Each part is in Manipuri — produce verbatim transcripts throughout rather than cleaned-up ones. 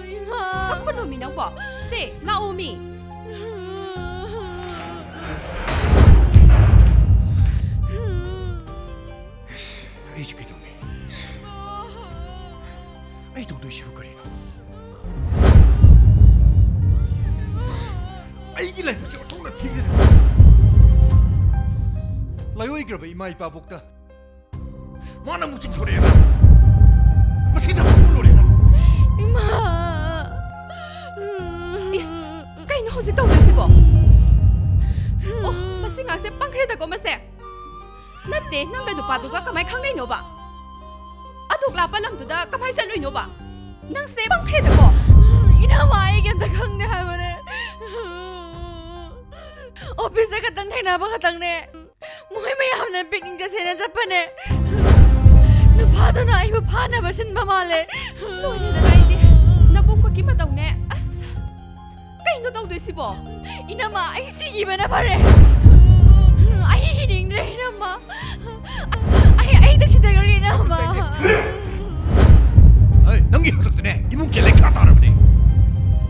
ꯏꯃꯥ! ꯀꯞꯀꯅꯣꯃꯤ ꯅꯪꯕꯣ꯫ ꯁꯦ, ꯂꯥꯛꯑꯣꯃꯤ꯫ ꯑꯩꯁꯦ ꯀꯩꯗꯧꯅꯤ? ꯑꯩ ꯇꯧꯗꯣꯏꯁꯤꯕꯨ ꯀꯔꯤꯅꯣ? ꯑꯩꯒꯤ ꯂꯥꯏꯕꯛꯁꯦ ꯑꯣꯟꯊꯣꯛꯅ ꯊꯤꯈ꯭ꯔꯦ꯫ ꯂꯥꯏꯑꯣꯏꯈ꯭ꯔꯕ ꯏꯃꯥ ꯏꯄꯥꯕꯣꯛꯇ ꯃꯥꯅ ꯑꯃꯨꯛ ꯆꯤꯡꯊꯣꯔꯛꯑꯦꯅ꯫ ꯃꯁꯤꯅ ꯑꯃꯨꯛ ꯂꯣꯏꯔꯦꯅ꯫ ꯏꯃꯥ! ꯏꯁ, ꯀꯩꯅꯣ ꯍꯧꯖꯤꯛ ꯇꯧꯗꯣꯏꯁꯤꯕꯣ? ꯑꯣ, ꯃꯁꯤ ꯉꯥꯛꯁꯦ ꯄꯪꯈ꯭ꯔꯦꯗꯀꯣ ꯃꯁꯦ꯫ ꯅꯠꯇꯦ, ꯅꯪꯒ ꯅꯨꯄꯥꯗꯨꯒ ꯀꯃꯥꯏ ꯈꯪꯅꯩꯅꯣꯕ? ꯑꯗꯨꯛ ꯂꯥꯞꯄ ꯂꯝꯗꯨꯗ ꯀꯃꯥꯏ ꯆꯠꯂꯨꯏꯅꯣꯕ? ꯅꯪꯁꯦ ꯄꯪꯈ꯭ꯔꯦꯗꯀꯣ꯫ ꯏꯅꯝꯃ, ꯑꯩ ꯀꯩꯝꯇ ꯈꯪꯗꯦ ꯍꯥꯏꯕꯅꯦ꯫ ꯑꯣꯐꯤꯁꯇ ꯈꯛꯇꯪ ꯊꯦꯡꯅꯕ ꯈꯛꯇꯪꯅꯦ꯫ ꯃꯣꯏ ꯃꯌꯥꯝꯅ ꯄꯤꯛꯅꯤꯛ ꯆꯠꯁꯦꯅ ꯆꯠꯄꯅꯦ꯫ ꯅꯨꯄꯥꯗꯨꯅ ꯑꯩꯕꯨ ꯐꯥꯅꯕ ꯁꯤꯟꯕ ꯃꯥꯜꯂꯦ꯫ ꯂꯣꯏꯔꯦꯗꯅ ꯑꯩꯗꯤ꯫ ꯅꯕꯨꯡꯕꯒꯤ ꯃꯇꯧꯅꯦ꯫ ꯑꯁ, ꯀꯩꯅꯣ ꯇꯧꯗꯣꯏꯁꯤꯕꯣ? ꯏꯅꯝꯃ, ꯑꯩ ꯁꯤꯈꯤꯕꯅ ꯐꯔꯦ꯫ ꯑꯩ ꯍꯤꯡꯅꯤꯡꯗ꯭ꯔꯦ, ꯏꯅꯝꯃ꯫ ꯑꯩ, ꯑꯩ ꯍꯦꯛꯇ ꯁꯤꯊꯈ꯭ꯔꯒꯦ, ꯏꯅꯝꯃ꯫ ꯍꯩ, ꯅꯪꯒꯤ ꯍꯥꯛꯇꯛꯇꯅꯦ ꯏꯃꯨꯡꯁꯦ ꯂꯩꯈꯥ ꯇꯥꯔꯕꯅꯦ꯫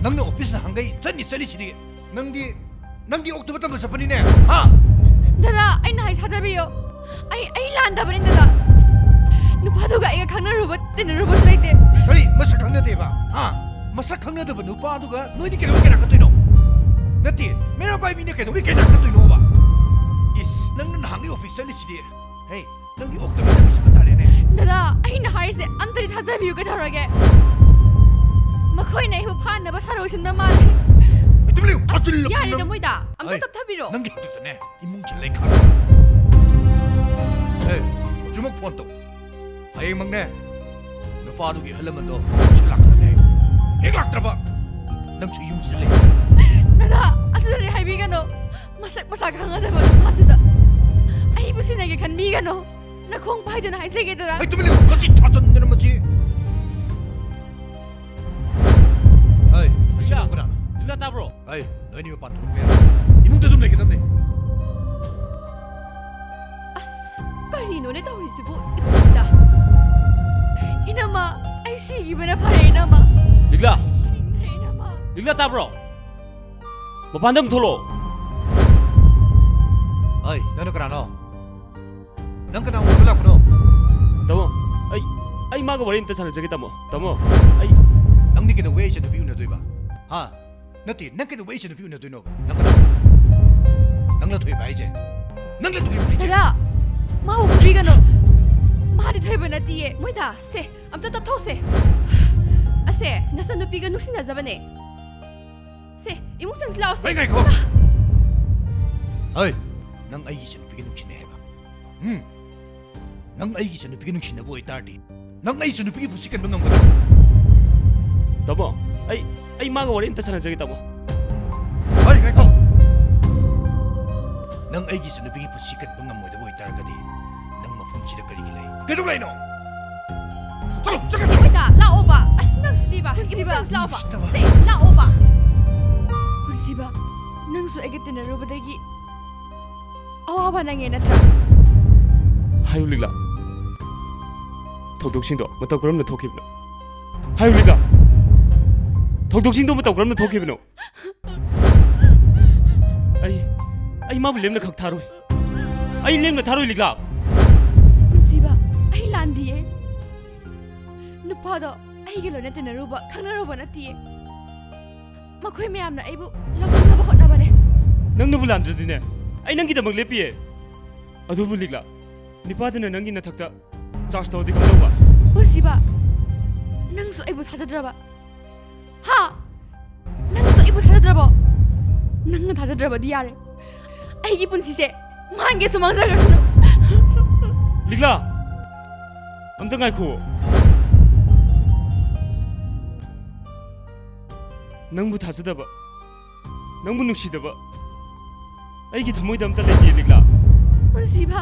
ꯅꯪꯅ ꯑꯣꯐꯤꯁ ꯅꯍꯥꯟꯈꯩ ꯆꯠꯅꯤ ꯆꯠꯂꯤꯁꯤꯗꯤ꯫ ꯅꯪꯗꯤ, ꯅꯪꯗꯤ ꯑꯣꯛꯇꯕ ꯇꯝꯕ ꯆꯠꯄꯅꯤꯅꯦ, ꯍꯥ? ꯗꯗꯥ, ꯑꯩꯅ ꯍꯥꯏ ꯊꯥꯖꯕꯤꯌꯣ꯫ ꯑꯩ, ꯑꯩ ꯂꯥꯟꯗꯕꯅꯤ, ꯗꯗꯥ꯫ ꯅꯨꯄꯥꯗꯨꯒ ꯑꯩꯒ ꯈꯪꯅꯔꯨꯕ, ꯇꯤꯟꯅꯔꯨꯕꯁꯨ ꯂꯩꯇꯦ꯫ ꯀꯔꯤ? ꯃꯁꯛ ꯈꯪꯅꯗꯦꯕ? ꯍꯥ? ꯃꯁꯛ ꯈꯪꯅꯗꯕ ꯅꯨꯄꯥꯗꯨꯒ ꯅꯣꯏꯗꯤ ꯀꯩꯗꯧꯕꯩ ꯀꯩꯅꯥ ꯀꯠꯇꯣꯏꯅꯣ? ꯅꯠꯇꯦ, ꯃꯤꯔꯥꯕꯥꯏ ꯃꯤꯅ ꯀꯩꯗꯧꯕꯩ ꯀꯩꯅꯥ ꯀꯠꯇꯣꯏꯅꯣꯕ? ꯏꯁ, ꯅꯪꯅ ꯅꯍꯥꯟꯒꯩ ꯑꯣꯐꯤꯁ ꯆꯠꯂꯤꯁꯤꯗꯤ? ꯍꯦ, ꯅꯪꯒꯤ ꯑꯣꯛꯇꯕꯤ ꯇꯝꯕꯤꯁꯤꯕ ꯇꯥꯔꯦꯅꯦ꯫ ꯗꯗꯥ, ꯑꯩꯅ ꯍꯥꯏꯔꯤꯁꯦ ꯑꯝꯇꯗꯤ ꯊꯥꯖꯕꯤꯌꯨ ꯀꯩꯗꯧꯔꯒꯦ? ꯃꯈꯣꯏꯅ ꯑꯩꯕꯨ ꯐꯥꯅꯕ ꯁꯥꯔꯧꯁꯤꯟꯕ ꯃꯥꯜꯂꯦ꯫ ꯇꯨꯃꯤꯟ ꯂꯩꯌꯨ, ꯇꯥꯁꯤꯜꯂꯛꯀꯅꯨ ꯌꯥꯔꯦꯗ ꯅꯪ꯫ ꯃꯣꯏꯗ, ꯑꯝꯇ ꯍꯩ, ꯇꯞꯊꯕꯤꯔꯣ꯫ ꯅꯪꯒꯤ ꯍꯥꯛꯇꯛꯇꯅꯦ ꯏꯃꯨꯡꯁꯦ ꯂꯩꯈꯥ꯫ ꯍꯦ, ꯍꯧꯖꯤꯛꯃꯛ ꯐꯣꯟ ꯇꯧ꯫ ꯍꯌꯦꯡꯃꯛꯅꯦ ꯅꯨꯄꯥꯗꯨꯒꯤ ꯑꯍꯜ ꯂꯃꯟꯗꯣ ꯁꯤ ꯂꯥꯛꯀꯗꯕꯅꯦ꯫ ꯍꯦꯛ ꯂꯥꯛꯇ꯭ꯔꯕ ꯅꯪꯁꯨ ꯌꯨꯝꯁꯤꯗ ꯂꯩ꯫ ꯗꯗꯥ, ꯑꯗꯨꯗꯗꯤ ꯍꯥꯏꯕꯤꯒꯅꯨ꯫ ꯃꯁꯛ ꯃꯁꯥ ꯈꯪꯒꯗꯕ ꯅꯨꯄꯥꯗꯨꯗ ꯑꯩꯕꯨ ꯁꯤꯟꯅꯒꯦ ꯈꯟꯕꯤꯒꯅꯨ꯫ ꯅꯈꯣꯡ ꯄꯥꯏꯗꯨꯅ ꯍꯥꯏꯖꯒꯦ, ꯗꯗꯥ꯫ ꯑꯩ ꯇꯨꯃꯤꯟ ꯂꯩꯌꯨ꯫ ꯃꯁꯤ ꯊꯥꯖꯟꯗꯅ ꯃꯁꯤ꯫ ꯑꯩ, ꯏꯁꯥ, ꯀꯅꯥꯅꯣ? ꯂꯤꯂꯥ ꯇꯥꯕ꯭ꯔꯣ? ꯑꯩ, ꯅꯣꯏꯅꯤ ꯃꯄꯥꯟ ꯊꯣꯛꯄ ꯌꯥꯗꯦ꯫ ꯏꯃꯨꯡꯗ ꯑꯗꯨꯝ ꯂꯩꯒꯗꯕꯅꯦ꯫ ꯑꯁ, ꯀꯔꯤꯅꯣꯅꯦ ꯇꯧꯔꯤꯁꯤꯕꯨ ꯏꯃꯨꯡꯁꯤꯗ? ꯏꯅꯝꯃ, ꯑꯩ ꯁꯤꯈꯤꯕꯅ ꯐꯔꯦ, ꯏꯅꯝꯃ꯫ ꯂꯤꯛꯂꯥ, ꯇꯥꯕ꯭ꯔꯣ? ꯃꯄꯥꯟꯗ ꯑꯃꯨꯛ ꯊꯣꯛꯂꯛꯑꯣ꯫ ꯑꯩ, ꯅꯪꯅ ꯀꯅꯥꯅꯣ? ꯅꯪ ꯀꯅꯥ ꯎꯅꯕ ꯂꯥꯛꯄꯅꯣ? ꯇꯥꯃꯣ, ꯑꯩ, ꯑꯩ ꯃꯥꯒ ꯋꯥꯔꯤ ꯑꯝꯇ ꯁꯥꯟꯅꯖꯒꯦ, ꯇꯥꯃꯣ꯫ ꯇꯥꯃꯣ, ꯑꯩ ꯅꯪꯗꯤ ꯀꯩꯗꯧꯕꯩ ꯑꯩ ꯏꯆꯟꯅꯨꯄꯤ ꯎꯅꯗꯣꯏꯕ? ꯍꯥ? ꯅꯠꯇꯦ, ꯅꯪ ꯀꯩꯗꯧꯕꯩ ꯏꯆꯟꯅꯨꯄꯤ ꯎꯅꯗꯣꯏꯅꯣꯕ? ꯅꯪ ꯀꯅꯥ? ꯅꯪ ꯂꯟꯊꯣꯏꯕ ꯍꯥꯏꯁꯦ? ꯅꯪ ꯂꯟꯊꯣꯏꯕ ꯍꯥꯏꯁꯦ? ꯗꯗꯥ, ꯃꯥꯕꯨ ꯐꯨꯕꯤꯒꯅꯨ꯫ ꯃꯥꯗꯤ ꯊꯣꯏꯕ ꯅꯠꯇꯤꯌꯦ꯫ ꯃꯣꯏꯗ, ꯁꯦ, ꯑꯝꯇ ꯇꯞꯊꯣꯛꯁꯦ꯫ ꯑꯁꯦ, ꯅꯆꯟꯅꯨꯄꯤꯒ ꯅꯨꯡꯁꯤꯅꯖꯕꯅꯦ꯫ ꯁꯦ, ꯏꯃꯨꯡ ꯆꯪꯁꯤ ꯂꯥꯛꯑꯣ, ꯁꯦ꯫ ꯑꯩ ꯉꯥꯏꯈꯣ꯫ ꯍꯩ, ꯅꯪ ꯑꯩꯒꯤ ꯏꯆꯟꯅꯨꯄꯤꯒ ꯅꯨꯡꯁꯤꯅꯩ ꯍꯥꯏꯕ? ꯎꯝ? ꯅꯪ ꯑꯩꯒꯤ ꯏꯆꯟꯅꯨꯄꯤꯒ ꯅꯨꯡꯁꯤꯅꯕ ꯑꯣꯏꯇꯥꯔꯗꯤ, ꯅꯪ ꯑꯩ ꯏꯆꯟꯅꯨꯄꯤꯒꯤ ꯄꯨꯟꯁꯤ ꯀꯟꯕ ꯉꯝꯒꯗ꯭ꯔꯥ? ꯇꯥꯃꯣ, ꯑꯩ, ꯑꯩ ꯃꯥꯒ ꯋꯥꯔꯤ ꯑꯝꯇ ꯁꯥꯟꯅꯖꯒꯦ, ꯇꯥꯃꯣ꯫ ꯍꯩ, ꯉꯥꯏꯈꯣ꯫ ꯅꯪ ꯑꯩꯒꯤ ꯏꯆꯟꯅꯨꯄꯤꯒꯤ ꯄꯨꯟꯁꯤ ꯀꯟꯕ ꯉꯝꯃꯣꯏꯗꯕ ꯑꯣꯏꯇꯥꯔꯒꯗꯤ, ꯅꯪ ꯃꯐꯝꯁꯤꯗ ꯀꯔꯤꯒꯤ ꯂꯩ? ꯀꯩꯗꯧ ꯂꯩꯅꯣ? ꯆꯠꯂꯣ, ꯆꯠꯂꯣ, ꯆꯠꯂꯣ꯫ ꯍꯣꯏꯗ, ꯂꯥꯛꯑꯣꯕ꯫ ꯑꯁ, ꯅꯪꯁꯤꯗꯤꯕ꯫ ꯄꯨꯟꯁꯤꯕ꯫ ꯏꯃꯨꯡ ꯆꯪꯁꯤ ꯂꯥꯛꯑꯣꯕ꯫ ꯅꯨꯡꯁꯤꯠꯇꯕ꯫ ꯁꯦ, ꯂꯥꯛꯑꯣꯕ꯫ ꯄꯨꯟꯁꯤꯕ, ꯅꯪꯁꯨ ꯑꯩꯒ ꯇꯤꯟꯅꯔꯨꯕꯗꯒꯤ ꯑꯋꯥꯕ ꯅꯪꯉꯦ ꯅꯠꯇ꯭ꯔꯥ? ꯍꯥꯏꯌꯨ ꯂꯤꯛꯂꯥ, ꯊꯧꯗꯣꯛꯁꯤꯡꯗꯣ ꯃꯇꯧ ꯀꯔꯝꯅ ꯊꯣꯛꯈꯤꯕꯅꯣ? ꯍꯥꯏꯌꯨ ꯂꯤꯛꯂꯥ, ꯊꯧꯗꯣꯛꯁꯤꯡꯗꯣ ꯃꯇꯧ ꯀꯔꯝꯅ ꯊꯣꯛꯈꯤꯕꯅꯣ? ꯑꯩ, ꯑꯩ ꯃꯥꯕꯨ ꯂꯦꯝꯅ ꯈꯛ ꯊꯥꯔꯣꯏ꯫ ꯑꯩ ꯂꯦꯝꯅ ꯊꯥꯔꯣꯏ ꯂꯤꯛꯂꯥ꯫ ꯄꯨꯟꯁꯤꯕ, ꯑꯩ ꯂꯥꯟꯗꯤꯌꯦ꯫ ꯅꯨꯄꯥꯗꯣ ꯑꯩꯒ ꯂꯣꯏꯅ ꯇꯤꯟꯅꯔꯨꯕ, ꯈꯪꯅꯔꯨꯕ ꯅꯠꯇꯤꯌꯦ꯫ ꯃꯈꯣꯏ ꯃꯌꯥꯝꯅ ꯑꯩꯕꯨ ꯂꯧꯊꯣꯛꯅꯕ ꯍꯣꯠꯅꯕꯅꯦ꯫ ꯅꯪꯅꯕꯨ ꯂꯥꯟꯗ꯭ꯔꯗꯤꯅꯦ, ꯑꯩ ꯅꯪꯒꯤꯗꯃꯛ ꯂꯦꯞꯄꯤꯌꯦ꯫ ꯑꯗꯨꯕꯨ ꯂꯤꯛꯂꯥ, ꯅꯤꯄꯥꯗꯨꯅ ꯅꯪꯒꯤ ꯅꯊꯛꯇ ꯆꯥꯔꯖ ꯇꯧꯔꯗꯤ ꯀꯝꯗꯧꯕ? ꯄꯨꯟꯁꯤꯕ, ꯅꯪꯁꯨ ꯑꯩꯕꯨ ꯊꯥꯖꯗ꯭ꯔꯕ? ꯍꯥ? ꯅꯪꯁꯨ ꯑꯩꯕꯨ ꯊꯥꯖꯗ꯭ꯔꯕꯣ? ꯅꯪꯅ ꯊꯥꯖꯗ꯭ꯔꯕꯗꯤ ꯌꯥꯔꯦ꯫ ꯑꯩꯒꯤ ꯄꯨꯟꯁꯤꯁꯦ ꯃꯥꯡꯒꯦꯁꯨ ꯃꯥꯡꯖꯈ꯭ꯔꯁꯅꯨ꯫ ꯂꯤꯛꯂꯥ, ꯑꯝꯇ ꯉꯥꯏꯈꯣ꯫ ꯅꯪꯕꯨ ꯊꯥꯖꯗꯕ, ꯅꯪꯕꯨ ꯅꯨꯡꯁꯤꯗꯕ ꯑꯩꯒꯤ ꯊꯃꯣꯏꯗ ꯑꯝꯇ ꯂꯩꯇꯦ, ꯂꯤꯛꯂꯥ꯫ ꯄꯨꯟꯁꯤꯕ꯫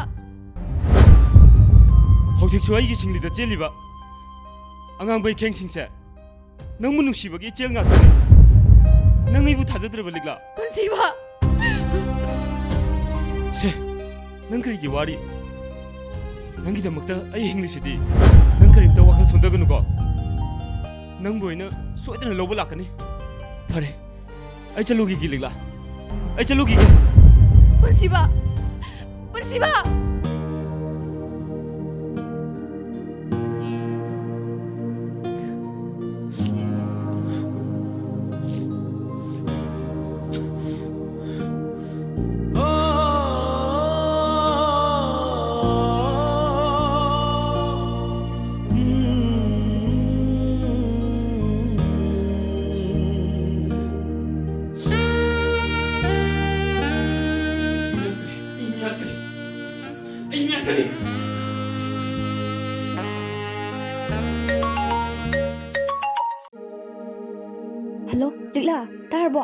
ꯍꯧꯖꯤꯛꯁꯨ ꯑꯩꯒꯤ ꯁꯤꯡꯂꯤꯗ ꯆꯦꯜꯂꯤꯕ ꯑꯉꯥꯡꯕ ꯏꯈꯦꯡꯁꯤꯡꯁꯦ ꯅꯪꯕꯨ ꯅꯨꯡꯁꯤꯕꯒꯤ ꯏꯆꯦꯜ ꯉꯥꯛꯇꯅꯤ꯫ ꯅꯪ ꯑꯩꯕꯨ ꯊꯥꯖꯗ꯭ꯔꯕ, ꯂꯤꯛꯂꯥ? ꯄꯨꯟꯁꯤꯕ꯫ ꯁꯦ, ꯅꯪ ꯀꯔꯤꯒꯤ ꯋꯥꯔꯤ? ꯅꯪꯒꯤꯗꯃꯛꯇ ꯑꯩ ꯍꯤꯡꯂꯤꯁꯤꯗꯤ꯫ ꯅꯪ ꯀꯔꯤꯝꯇ ꯋꯥꯈꯜ ꯁꯣꯟꯊꯒꯅꯨꯀꯣ꯫ ꯅꯪꯕꯨ ꯑꯩꯅ ꯁꯣꯏꯗꯅ ꯂꯧꯕ ꯂꯥꯛꯀꯅꯤ꯫ ꯐꯔꯦ, ꯑꯩ ꯆꯠꯂꯨꯈꯤꯒꯦ, ꯂꯤꯛꯂꯥ꯫ ꯑꯩ ꯆꯠꯂꯨꯈꯤꯒꯦ꯫ ꯄꯨꯟꯁꯤꯕ! ꯄꯨꯟꯁꯤꯕ! ꯑꯩ ꯃꯤꯍꯥꯠꯀꯅꯤ꯫ ꯍꯜꯂꯣ, ꯂꯤꯛꯂꯥ, ꯇꯥꯔꯕꯣ?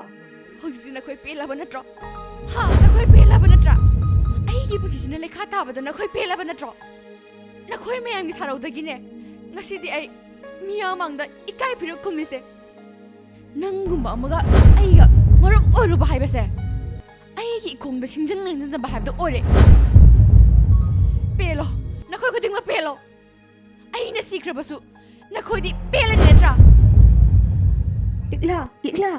ꯍꯧꯖꯤꯛꯇꯤ ꯅꯈꯣꯏ ꯄꯦꯜꯂꯕ ꯅꯠꯇ꯭ꯔꯣ? ꯍꯥ? ꯅꯈꯣꯏ ꯄꯦꯜꯂꯕ ꯅꯠꯇ꯭ꯔꯥ? ꯑꯩꯒꯤ ꯄꯨꯟꯁꯤꯁꯤꯅ ꯂꯩꯈꯥ ꯇꯥꯕꯗ ꯅꯈꯣꯏ ꯄꯦꯜꯂꯕ ꯅꯠꯇ꯭ꯔꯣ? ꯅꯈꯣꯏ ꯃꯌꯥꯝꯒꯤ ꯁꯥꯔꯧꯗꯒꯤꯅꯦ ꯉꯁꯤꯗꯤ ꯑꯩ ꯃꯤꯌꯥꯝ ꯃꯥꯡꯗ ꯏꯀꯥꯏ ꯐꯤꯔꯨꯛ ꯈꯨꯝꯂꯤꯁꯦ꯫ ꯅꯪꯒꯨꯝꯕ ꯑꯃꯒ ꯑꯩꯒ ꯃꯔꯨꯞ ꯑꯣꯏꯔꯨꯕ ꯍꯥꯏꯕꯁꯦ ꯑꯩꯒꯤ ꯏꯈꯣꯡꯗ ꯁꯤꯡꯖꯪ ꯂꯦꯡꯖꯟꯖꯕ ꯍꯥꯏꯕꯗꯨ ꯑꯣꯏꯔꯦ꯫ ꯄꯦꯜꯂꯣ, ꯅꯈꯣꯏ ꯈꯨꯗꯤꯡꯃꯛ ꯄꯦꯜꯂꯣ꯫ ꯑꯩꯅ ꯁꯤꯈ꯭ꯔꯕꯁꯨ ꯅꯈꯣꯏꯗꯤ ꯄꯦꯜꯂꯅꯤ ꯅꯠꯇ꯭ꯔꯥ? ꯂꯤꯛꯂꯥ, ꯂꯤꯛꯂꯥ꯫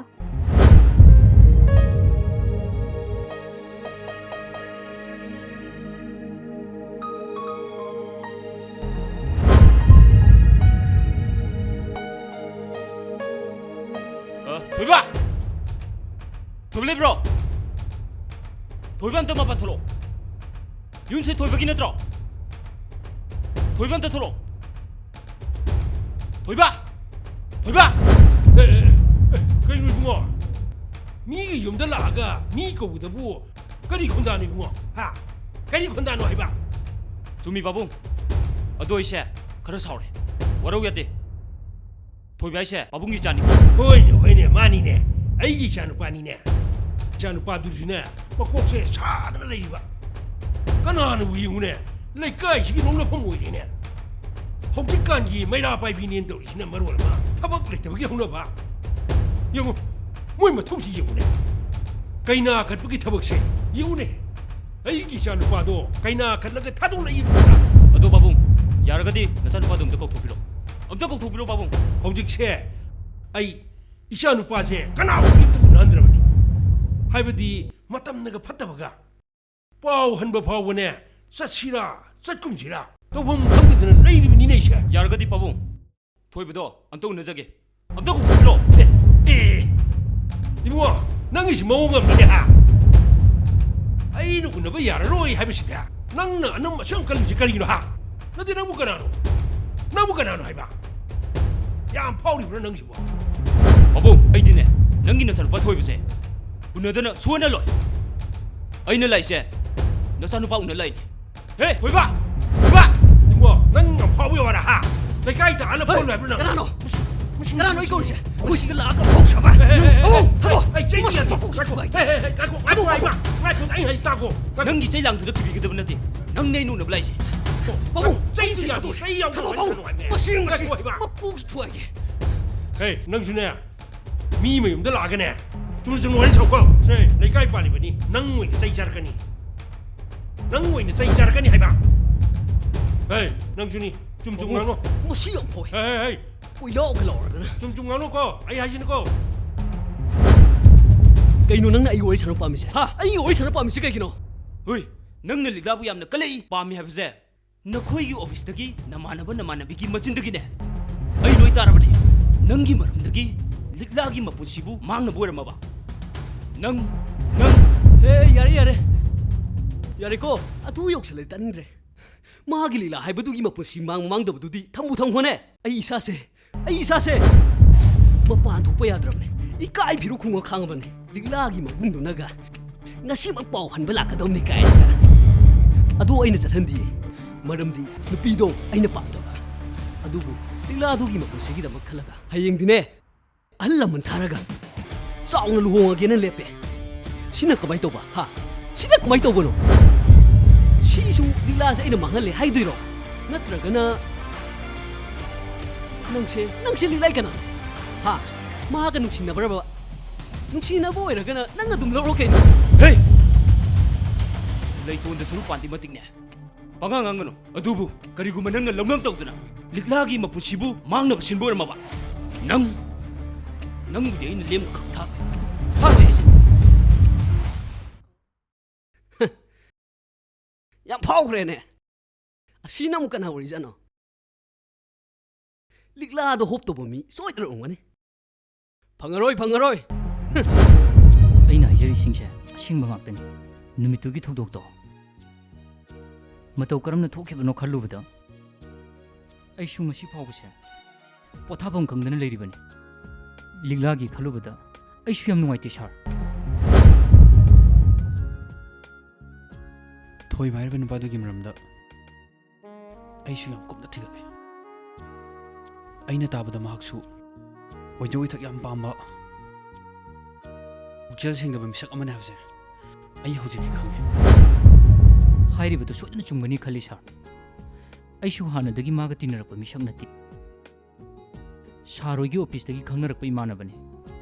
ꯑ, ꯊꯣꯏꯕ! ꯊꯣꯏꯕ ꯂꯩꯕ꯭ꯔꯣ? ꯊꯣꯏꯕ, ꯑꯝꯇ ꯃꯄꯥꯟ ꯊꯣꯛꯂꯛꯑꯣ꯫ ꯌꯨꯝꯁꯦ ꯊꯣꯏꯕꯒꯤ ꯅꯠꯇ꯭ꯔꯣ? ꯊꯣꯏꯕ, ꯑꯝꯇ ꯊꯣꯛꯂꯛꯑꯣ꯫ ꯊꯣꯏꯕ! ꯊꯣꯏꯕ! ꯑꯦ, ꯑꯦ, ꯑꯦ, ꯀꯩꯅꯣ ꯏꯕꯨꯡꯉꯣ? ꯃꯤꯒꯤ ꯌꯨꯝꯗ ꯂꯥꯛꯑꯒ ꯃꯤ ꯀꯧꯕꯗꯕꯨ ꯀꯔꯤ ꯈꯣꯟꯗꯥꯅꯣ ꯏꯕꯨꯡꯉꯣ? ꯍꯥ? ꯀꯔꯤ ꯈꯣꯟꯗꯥꯅꯣ ꯍꯥꯏꯕ? ꯆꯨꯝꯃꯤ ꯄꯥꯕꯨꯡ꯫ ꯑꯗꯣ ꯑꯩꯁꯦ ꯈꯔ ꯁꯥꯎꯔꯦ꯫ ꯋꯥꯔꯧ ꯌꯥꯗꯦ꯫ ꯊꯣꯏꯕ ꯍꯥꯏꯁꯦ ꯄꯥꯕꯨꯡꯒꯤ ꯏꯆꯥꯅꯤꯀꯣ꯫ ꯍꯣꯏꯅꯦ, ꯍꯣꯏꯅꯦ, ꯃꯥꯅꯤꯅꯦ꯫ ꯑꯩꯒꯤ ꯏꯆꯥꯅꯨꯄꯥꯅꯤꯅꯦ꯫ ꯏꯆꯥꯅꯨꯄꯥꯗꯨꯁꯨꯅꯦ, ꯃꯀꯣꯛꯁꯦ ꯁꯥꯗꯅ ꯂꯩꯔꯤꯕ꯫ ꯀꯅꯥꯅꯕꯨ ꯌꯦꯡꯉꯨꯅꯦ, ꯂꯩꯀꯥꯏꯁꯤꯒꯤ ꯅꯣꯛꯅꯐꯝ ꯑꯣꯏꯔꯦꯅꯦ꯫ ꯍꯧꯖꯤꯛꯀꯥꯟꯒꯤ ꯃꯩꯔꯥ ꯄꯥꯏꯕꯤꯅꯦꯅ ꯇꯧꯔꯤꯁꯤꯅ ꯃꯔꯣꯜ ꯑꯃ ꯊꯕꯛ ꯂꯩꯇꯕꯒꯤ ꯍꯧꯅꯕ꯫ ꯌꯦꯡꯉꯨ, ꯃꯣꯏ ꯃꯊꯧꯁꯤ ꯌꯦꯡꯉꯨꯅꯦ꯫ ꯀꯩꯅꯥ ꯀꯠꯄꯒꯤ ꯊꯕꯛꯁꯦ ꯌꯦꯡꯉꯨꯅꯦ꯫ ꯑꯩꯒꯤ ꯏꯆꯥꯅꯨꯄꯥꯗꯣ ꯀꯩꯅꯥ ꯈꯜꯂꯒ ꯊꯥꯗꯣꯛꯂꯛꯏꯕ꯫ ꯑꯗꯣ ꯄꯥꯕꯨꯡ, ꯌꯥꯔꯒꯗꯤ ꯅꯆꯥꯅꯨꯄꯥꯗꯣ ꯑꯝꯇ ꯀꯧꯊꯣꯛꯄꯤꯔꯣ꯫ ꯑꯝꯇ ꯀꯧꯊꯣꯛꯄꯤꯔꯣ ꯄꯥꯕꯨꯡ꯫ ꯍꯧꯖꯤꯛꯁꯦ ꯑꯩ ꯏꯆꯥ ꯅꯨꯄꯥꯁꯦ ꯀꯅꯥꯕꯨ ꯏꯠꯇ ꯎꯅꯍꯟꯗ꯭ꯔꯕꯅꯤ꯫ ꯍꯥꯏꯕꯗꯤ ꯃꯇꯝꯅꯒ ꯐꯠꯇꯕꯒ꯫ ꯄꯥꯎ ꯍꯟꯕ ꯐꯥꯎꯕꯅꯦ, ꯆꯠꯁꯤꯔꯥ ꯆꯠꯀꯨꯝꯁꯤꯔꯥ ꯇꯧꯐꯝ ꯈꯪꯗꯗꯅ ꯂꯩꯔꯤꯕꯅꯤꯅꯦ ꯑꯩꯁꯦ꯫ ꯌꯥꯔꯒꯗꯤ ꯄꯥꯕꯨꯡ, ꯊꯣꯏꯕꯗꯣ ꯑꯝꯇ ꯎꯅꯖꯒꯦ꯫ ꯑꯝꯇ ꯀꯧꯊꯣꯛꯄꯤꯔꯣ꯫ ꯑꯦ, ꯑꯦ, ꯏꯕꯨꯡꯉꯣ, ꯅꯪꯒꯤꯁꯤ ꯃꯑꯣꯡ ꯑꯃꯅꯤꯅꯦ, ꯍꯥ? ꯑꯩꯅ ꯎꯅꯕ ꯌꯥꯔꯔꯣꯏ ꯍꯥꯏꯕꯁꯤꯗ ꯅꯪꯅ ꯑꯅꯝ ꯑꯁꯨꯛ ꯌꯥꯝ ꯀꯜꯂꯤꯁꯤ ꯀꯔꯤꯒꯤꯅꯣ, ꯍꯥ? ꯅꯠꯇꯦ, ꯅꯪꯕꯨ ꯀꯅꯥꯅꯣ? ꯅꯪꯕꯨ ꯀꯅꯥꯅꯣ ꯍꯥꯏꯕ? ꯌꯥꯝ ꯐꯥꯎꯔꯤꯕ꯭ꯔꯣ ꯅꯪꯁꯤꯕꯣ? ꯄꯥꯕꯨꯡ, ꯑꯩꯗꯤꯅꯦ, ꯅꯪꯒꯤ ꯅꯆꯥꯅꯨꯄꯥ ꯊꯣꯏꯕꯁꯦ ꯎꯅꯗꯅ ꯁꯨꯡꯍꯟ ꯍꯟꯂꯣꯏ꯫ ꯑꯩꯅ ꯂꯥꯛꯏꯁꯦ ꯅꯆꯥꯅꯨꯄꯥ ꯎꯅ ꯂꯥꯛꯏꯅꯦ꯫ ꯍꯦ, ꯊꯣꯏꯕ! ꯊꯣꯏꯕ! ꯏꯕꯣ, ꯅꯪ ꯌꯥꯝ ꯐꯥꯎꯕ ꯌꯥꯎꯔ, ꯍꯥ? ꯂꯩꯀꯥꯏ ꯇꯥꯛꯑꯅ ꯍꯦ, ꯐꯥꯎꯅ ꯍꯥꯏꯕ꯭ꯔꯣ ꯅꯪ? ꯀꯅꯥꯅꯣ? ꯃꯁꯤ, ꯃꯁꯤ, ꯀꯅꯥꯅꯣ ꯃꯁꯤ, ꯑꯩ ꯀꯧꯔꯤꯁꯦ? ꯑꯩꯈꯣꯏ ꯁꯤꯗ ꯂꯥꯛꯑꯒ ꯐꯥꯎ ꯁꯥꯕ? ꯍꯦ, ꯍꯦ, ꯍꯦ, ꯍꯦ, ꯊꯥꯗꯣꯛꯑꯣ! ꯍꯦ, ꯊꯥꯗꯣꯛꯑꯣ! ꯍꯦ, ꯆꯩ ꯃꯁꯤ ꯀꯌꯥꯗꯤ? ꯃꯀꯣꯛ ꯉꯥꯏꯈꯣ, ꯆꯨꯞꯄ ꯍꯥꯏꯒꯦ꯫ ꯍꯦ, ꯍꯦ, ꯍꯦ, ꯉꯥꯏꯈꯣ, ꯉꯥꯏꯈꯣ, ꯊꯥꯗꯣꯛꯑꯣ, ꯉꯥꯏꯈꯣ, ꯊꯥꯗꯣꯛꯑꯣ! ꯉꯥꯏꯈꯣ, ꯑꯩ ꯍꯥꯏꯁꯦ ꯇꯥꯈꯣ꯫ ꯉꯥꯏꯈꯣ꯫ ꯅꯪꯒꯤ ꯆꯩ ꯂꯥꯡꯗꯨꯗ ꯊꯤꯕꯤꯒꯗꯕ ꯅꯠꯇꯦ꯫ ꯅꯪꯅꯦ ꯑꯩꯅ ꯎꯅꯕ ꯂꯥꯛꯏꯁꯦ꯫ ꯄꯥꯕꯨꯡ, ꯆꯩ ꯑꯩ ꯀꯌꯥꯗꯤ? ꯊꯥꯗꯣꯛꯑꯣ! ꯆꯩ ꯌꯥꯎꯗꯕ ꯊꯥꯗꯣꯛꯑꯣ, ꯋꯥꯔꯤ ꯄꯥꯕꯨꯡ! ꯁꯥꯟꯅꯧ ꯍꯥꯏꯕꯅꯦ꯫ ꯃꯁꯤ, ꯃꯁꯤ ꯉꯥꯏꯈꯣ ꯍꯥꯏꯕ꯫ ꯃꯀꯣꯛ ꯊꯨꯒꯥꯏꯒꯦ꯫ ꯍꯦ, ꯅꯪꯁꯨꯅꯦ꯫ ꯃꯤ ꯃꯌꯨꯝꯗ ꯂꯥꯛꯑꯒꯅꯦ, ꯆꯨꯝꯅ ꯆꯨꯝꯅ ꯋꯥꯔꯤ ꯁꯥꯎꯀꯣ꯫ ꯁꯦ, ꯂꯩꯀꯥꯏ ꯄꯥꯜꯂꯤꯕꯅꯤ, ꯅꯪ ꯑꯣꯏꯅ ꯆꯩ ꯆꯥꯔꯛꯀꯅꯤ꯫ ꯅꯪ ꯑꯣꯏꯅ ꯆꯩ ꯆꯥꯔꯛꯀꯅꯤ ꯍꯥꯏꯕ꯫ ꯍꯦ, ꯅꯪꯁꯨꯅꯤ, ꯆꯨꯝ ꯆꯨꯝ ꯉꯥꯡꯉꯣ꯫ ꯃꯁꯤ ꯌꯥꯝ ꯐꯥꯎꯋꯦ꯫ ꯍꯦ, ꯍꯦ, ꯍꯦ꯫ ꯀꯣꯏꯂꯥꯎ ꯈꯣꯏꯂꯥꯎꯔꯗꯅ꯫ ꯆꯨꯝ ꯆꯨꯝ ꯉꯥꯡꯉꯣꯀꯣ, ꯑꯩ ꯍꯥꯏꯁꯤꯅꯀꯣ꯫ ꯀꯩꯅꯣ ꯅꯪꯅ ꯑꯩꯒ ꯋꯥꯔꯤ ꯁꯥꯟꯅꯕ ꯄꯥꯝꯃꯤꯁꯦ? ꯍꯥ? ꯑꯩꯒ ꯋꯥꯔꯤ ꯁꯥꯟꯅꯕ ꯄꯥꯝꯃꯤꯁꯦ ꯀꯩꯒꯤꯅꯣ? ꯍꯨꯏ, ꯅꯪꯅ ꯂꯤꯛꯂꯥꯕꯨ ꯌꯥꯝꯅ ꯀꯜꯂꯛꯏ, ꯄꯥꯝꯃꯤ ꯍꯥꯏꯕꯁꯦ ꯅꯈꯣꯏꯒꯤ ꯑꯣꯐꯤꯁꯇꯒꯤ ꯅꯃꯥꯟꯅꯕ ꯅꯃꯥꯟꯅꯕꯤꯒꯤ ꯃꯆꯤꯟꯗꯒꯤꯅꯦ ꯑꯩ ꯂꯣꯏ ꯇꯥꯔꯕꯅꯦ꯫ ꯅꯪꯒꯤ ꯃꯔꯝꯗꯒꯤ ꯂꯤꯛꯂꯥꯒꯤ ꯃꯄꯨꯟꯁꯤꯕꯨ ꯃꯥꯡꯅꯕ ꯑꯣꯏꯔꯝꯃꯕ? ꯅꯪ, ꯅꯪ꯫ ꯍꯦ, ꯌꯥꯔꯦ, ꯌꯥꯔꯦ꯫ ꯌꯥꯔꯦꯀꯣ, ꯑꯗꯨ ꯌꯧꯁꯜꯂꯗꯤ ꯇꯥꯅꯤꯡꯗ꯭ꯔꯦ꯫ ꯃꯥꯒꯤ ꯂꯤꯛꯂꯥ ꯍꯥꯏꯕꯗꯨꯒꯤ ꯃꯄꯨꯟꯁꯤ ꯃꯥꯡ ꯃꯥꯡꯗꯕꯗꯨꯗꯤ ꯊꯝꯕꯨ ꯊꯝꯈꯣꯅꯦ꯫ ꯑꯩ ꯏꯁꯥꯁꯦ, ꯑꯩ ꯏꯁꯥꯁꯦ ꯃꯄꯥꯟ ꯊꯣꯛꯄ ꯌꯥꯗ꯭ꯔꯕꯅꯦ꯫ ꯏꯀꯥꯏ ꯐꯤꯔꯨꯛ ꯈꯨꯡꯉ ꯈꯥꯡꯉꯕꯅꯦ꯫ ꯂꯤꯛꯂꯥꯒꯤ ꯃꯕꯨꯡꯗꯨꯅꯒ ꯉꯁꯤꯃꯛ ꯄꯥꯎ ꯍꯟꯕ ꯂꯥꯛꯀꯗꯧꯅꯤ ꯀꯥꯏꯅꯒ꯫ ꯑꯗꯣ ꯑꯩꯅ ꯆꯠꯍꯟꯗꯤꯌꯦ, ꯃꯔꯝꯗꯤ ꯅꯨꯄꯤꯗꯣ ꯑꯩꯅ ꯄꯥꯝꯗꯕ꯫ ꯑꯗꯨꯕꯨ ꯂꯤꯛꯂꯥꯗꯨꯒꯤ ꯃꯄꯨꯟꯁꯤꯒꯤꯗꯃꯛ ꯈꯜꯂꯒ ꯍꯌꯦꯡꯗꯤꯅꯦ, ꯑꯍꯜ ꯂꯃꯟ ꯊꯥꯔꯒ ꯆꯥꯎꯅ ꯂꯨꯍꯣꯡꯉꯒꯦꯅ ꯂꯦꯞꯄꯦ꯫ ꯁꯤꯅ ꯀꯃꯥꯏ ꯇꯧꯕ, ꯍꯥ? ꯁꯤꯅ ꯀꯃꯥꯏ ꯇꯧꯕꯅꯣ? ꯁꯤꯁꯨ ꯂꯤꯛꯂꯥꯁꯦ ꯑꯩꯅ ꯃꯥꯡꯍꯜꯂꯦ ꯍꯥꯏꯗꯣꯏꯔꯣ? ꯅꯠꯇ꯭ꯔꯒꯅ ꯅꯪꯁꯦ, ꯅꯪꯁꯦ ꯂꯤꯛꯂꯥꯏ ꯀꯅꯥꯅꯣ? ꯍꯥ? ꯃꯥꯒ ꯅꯨꯡꯁꯤꯅꯕ꯭ꯔꯕ? ꯅꯨꯡꯁꯤꯅꯕ ꯑꯣꯏꯔꯒꯅ ꯅꯪ ꯑꯗꯨꯝ ꯂꯧꯔꯣ ꯀꯩꯅꯣ? ꯍꯦ! ꯂꯩꯇꯣꯟꯗ ꯁꯔꯨ ꯄꯥꯟꯗꯤ ꯃꯇꯤꯛꯅꯦ꯫ ꯄꯉꯥꯡ ꯉꯥꯡꯒꯅꯨ꯫ ꯑꯗꯨꯕꯨ ꯀꯔꯤꯒꯨꯝꯕ ꯅꯪꯅ ꯂꯧꯅꯝ ꯇꯧꯗꯨꯅ ꯂꯤꯛꯂꯥꯒꯤ ꯃꯄꯨꯟꯁꯤꯕꯨ ꯃꯥꯡꯅꯕ ꯁꯤꯟꯕ ꯑꯣꯏꯔꯝꯃꯕ, ꯅꯪ, ꯅꯪꯕꯨꯗꯤ ꯑꯩꯅ ꯂꯦꯝꯅ ꯈꯛ ꯊꯥꯔꯣꯏ꯫ ꯊꯥꯔꯣꯏ ꯍꯥꯏꯁꯦ꯫ ꯌꯥꯝ ꯐꯥꯎꯈ꯭ꯔꯦꯅꯦ꯫ ꯑꯁꯤꯅ ꯑꯃꯨꯛ ꯀꯅꯥ ꯑꯣꯏꯔꯤꯖꯥꯠꯅꯣ? ꯂꯤꯛꯂꯥꯗꯣ ꯍꯣꯞ ꯇꯧꯕ ꯃꯤ ꯁꯣꯏꯗꯅ ꯑꯣꯏꯔꯝꯒꯅꯤ꯫ ꯐꯪꯉꯔꯣꯏ, ꯐꯪꯉꯔꯣꯏ꯫ ꯑꯩꯅ ꯍꯥꯏꯖꯔꯤꯁꯤꯡꯁꯦ ꯑꯁꯦꯡꯕ ꯉꯥꯛꯇꯅꯤ꯫ ꯅꯨꯃꯤꯠꯇꯨꯒꯤ ꯊꯧꯗꯣꯛꯇꯣ ꯃꯇꯧ ꯀꯔꯝꯅ ꯊꯣꯛꯈꯤꯕꯅꯣ ꯈꯜꯂꯨꯕꯗ ꯑꯩꯁꯨ ꯉꯁꯤ ꯐꯥꯎꯕꯁꯦ ꯄꯣꯊꯥꯐꯝ ꯈꯪꯗꯅ ꯂꯩꯔꯤꯕꯅꯤ꯫ ꯂꯤꯛꯂꯥꯒꯤ ꯈꯜꯂꯨꯕꯗ ꯑꯩꯁꯨ ꯌꯥꯝ ꯅꯨꯡꯉꯥꯏꯇꯦ, ꯁꯥꯔ꯫ ꯊꯣꯏꯕ ꯍꯥꯏꯔꯤꯕ ꯅꯨꯄꯥꯗꯨꯒꯤ ꯃꯔꯝꯗ ꯑꯩꯁꯨ ꯌꯥꯝ ꯀꯨꯞꯅ ꯊꯤꯒꯠꯂꯦ꯫ ꯑꯩꯅ ꯇꯥꯕꯗ ꯃꯍꯥꯛꯁꯨ ꯑꯣꯏꯖ ꯑꯣꯏꯊꯛ ꯌꯥꯝ ꯄꯥꯝꯕ, ꯄꯨꯛꯆꯦꯜ ꯁꯦꯡꯗꯕ ꯃꯤꯁꯛ ꯑꯃꯅꯤ ꯍꯥꯏꯕꯁꯦ ꯑꯩ ꯍꯧꯖꯤꯛꯇꯤ ꯈꯪꯉꯦ꯫ ꯍꯥꯏꯔꯤꯕꯗꯨ ꯁꯣꯏꯗꯅ ꯆꯨꯝꯒꯅꯤ ꯈꯜꯂꯤ, ꯁꯥꯔ꯫ ꯑꯩꯁꯨ ꯍꯥꯟꯅꯗꯒꯤ ꯃꯥꯒ ꯇꯤꯟꯅꯔꯛꯄ ꯃꯤꯁꯛ ꯅꯠꯇꯦ꯫ ꯁꯥꯔ ꯍꯣꯏꯒꯤ ꯑꯣꯐꯤꯁꯇꯒꯤ ꯈꯪꯅꯔꯛꯄ ꯏꯃꯥꯟꯅꯕꯅꯤ꯫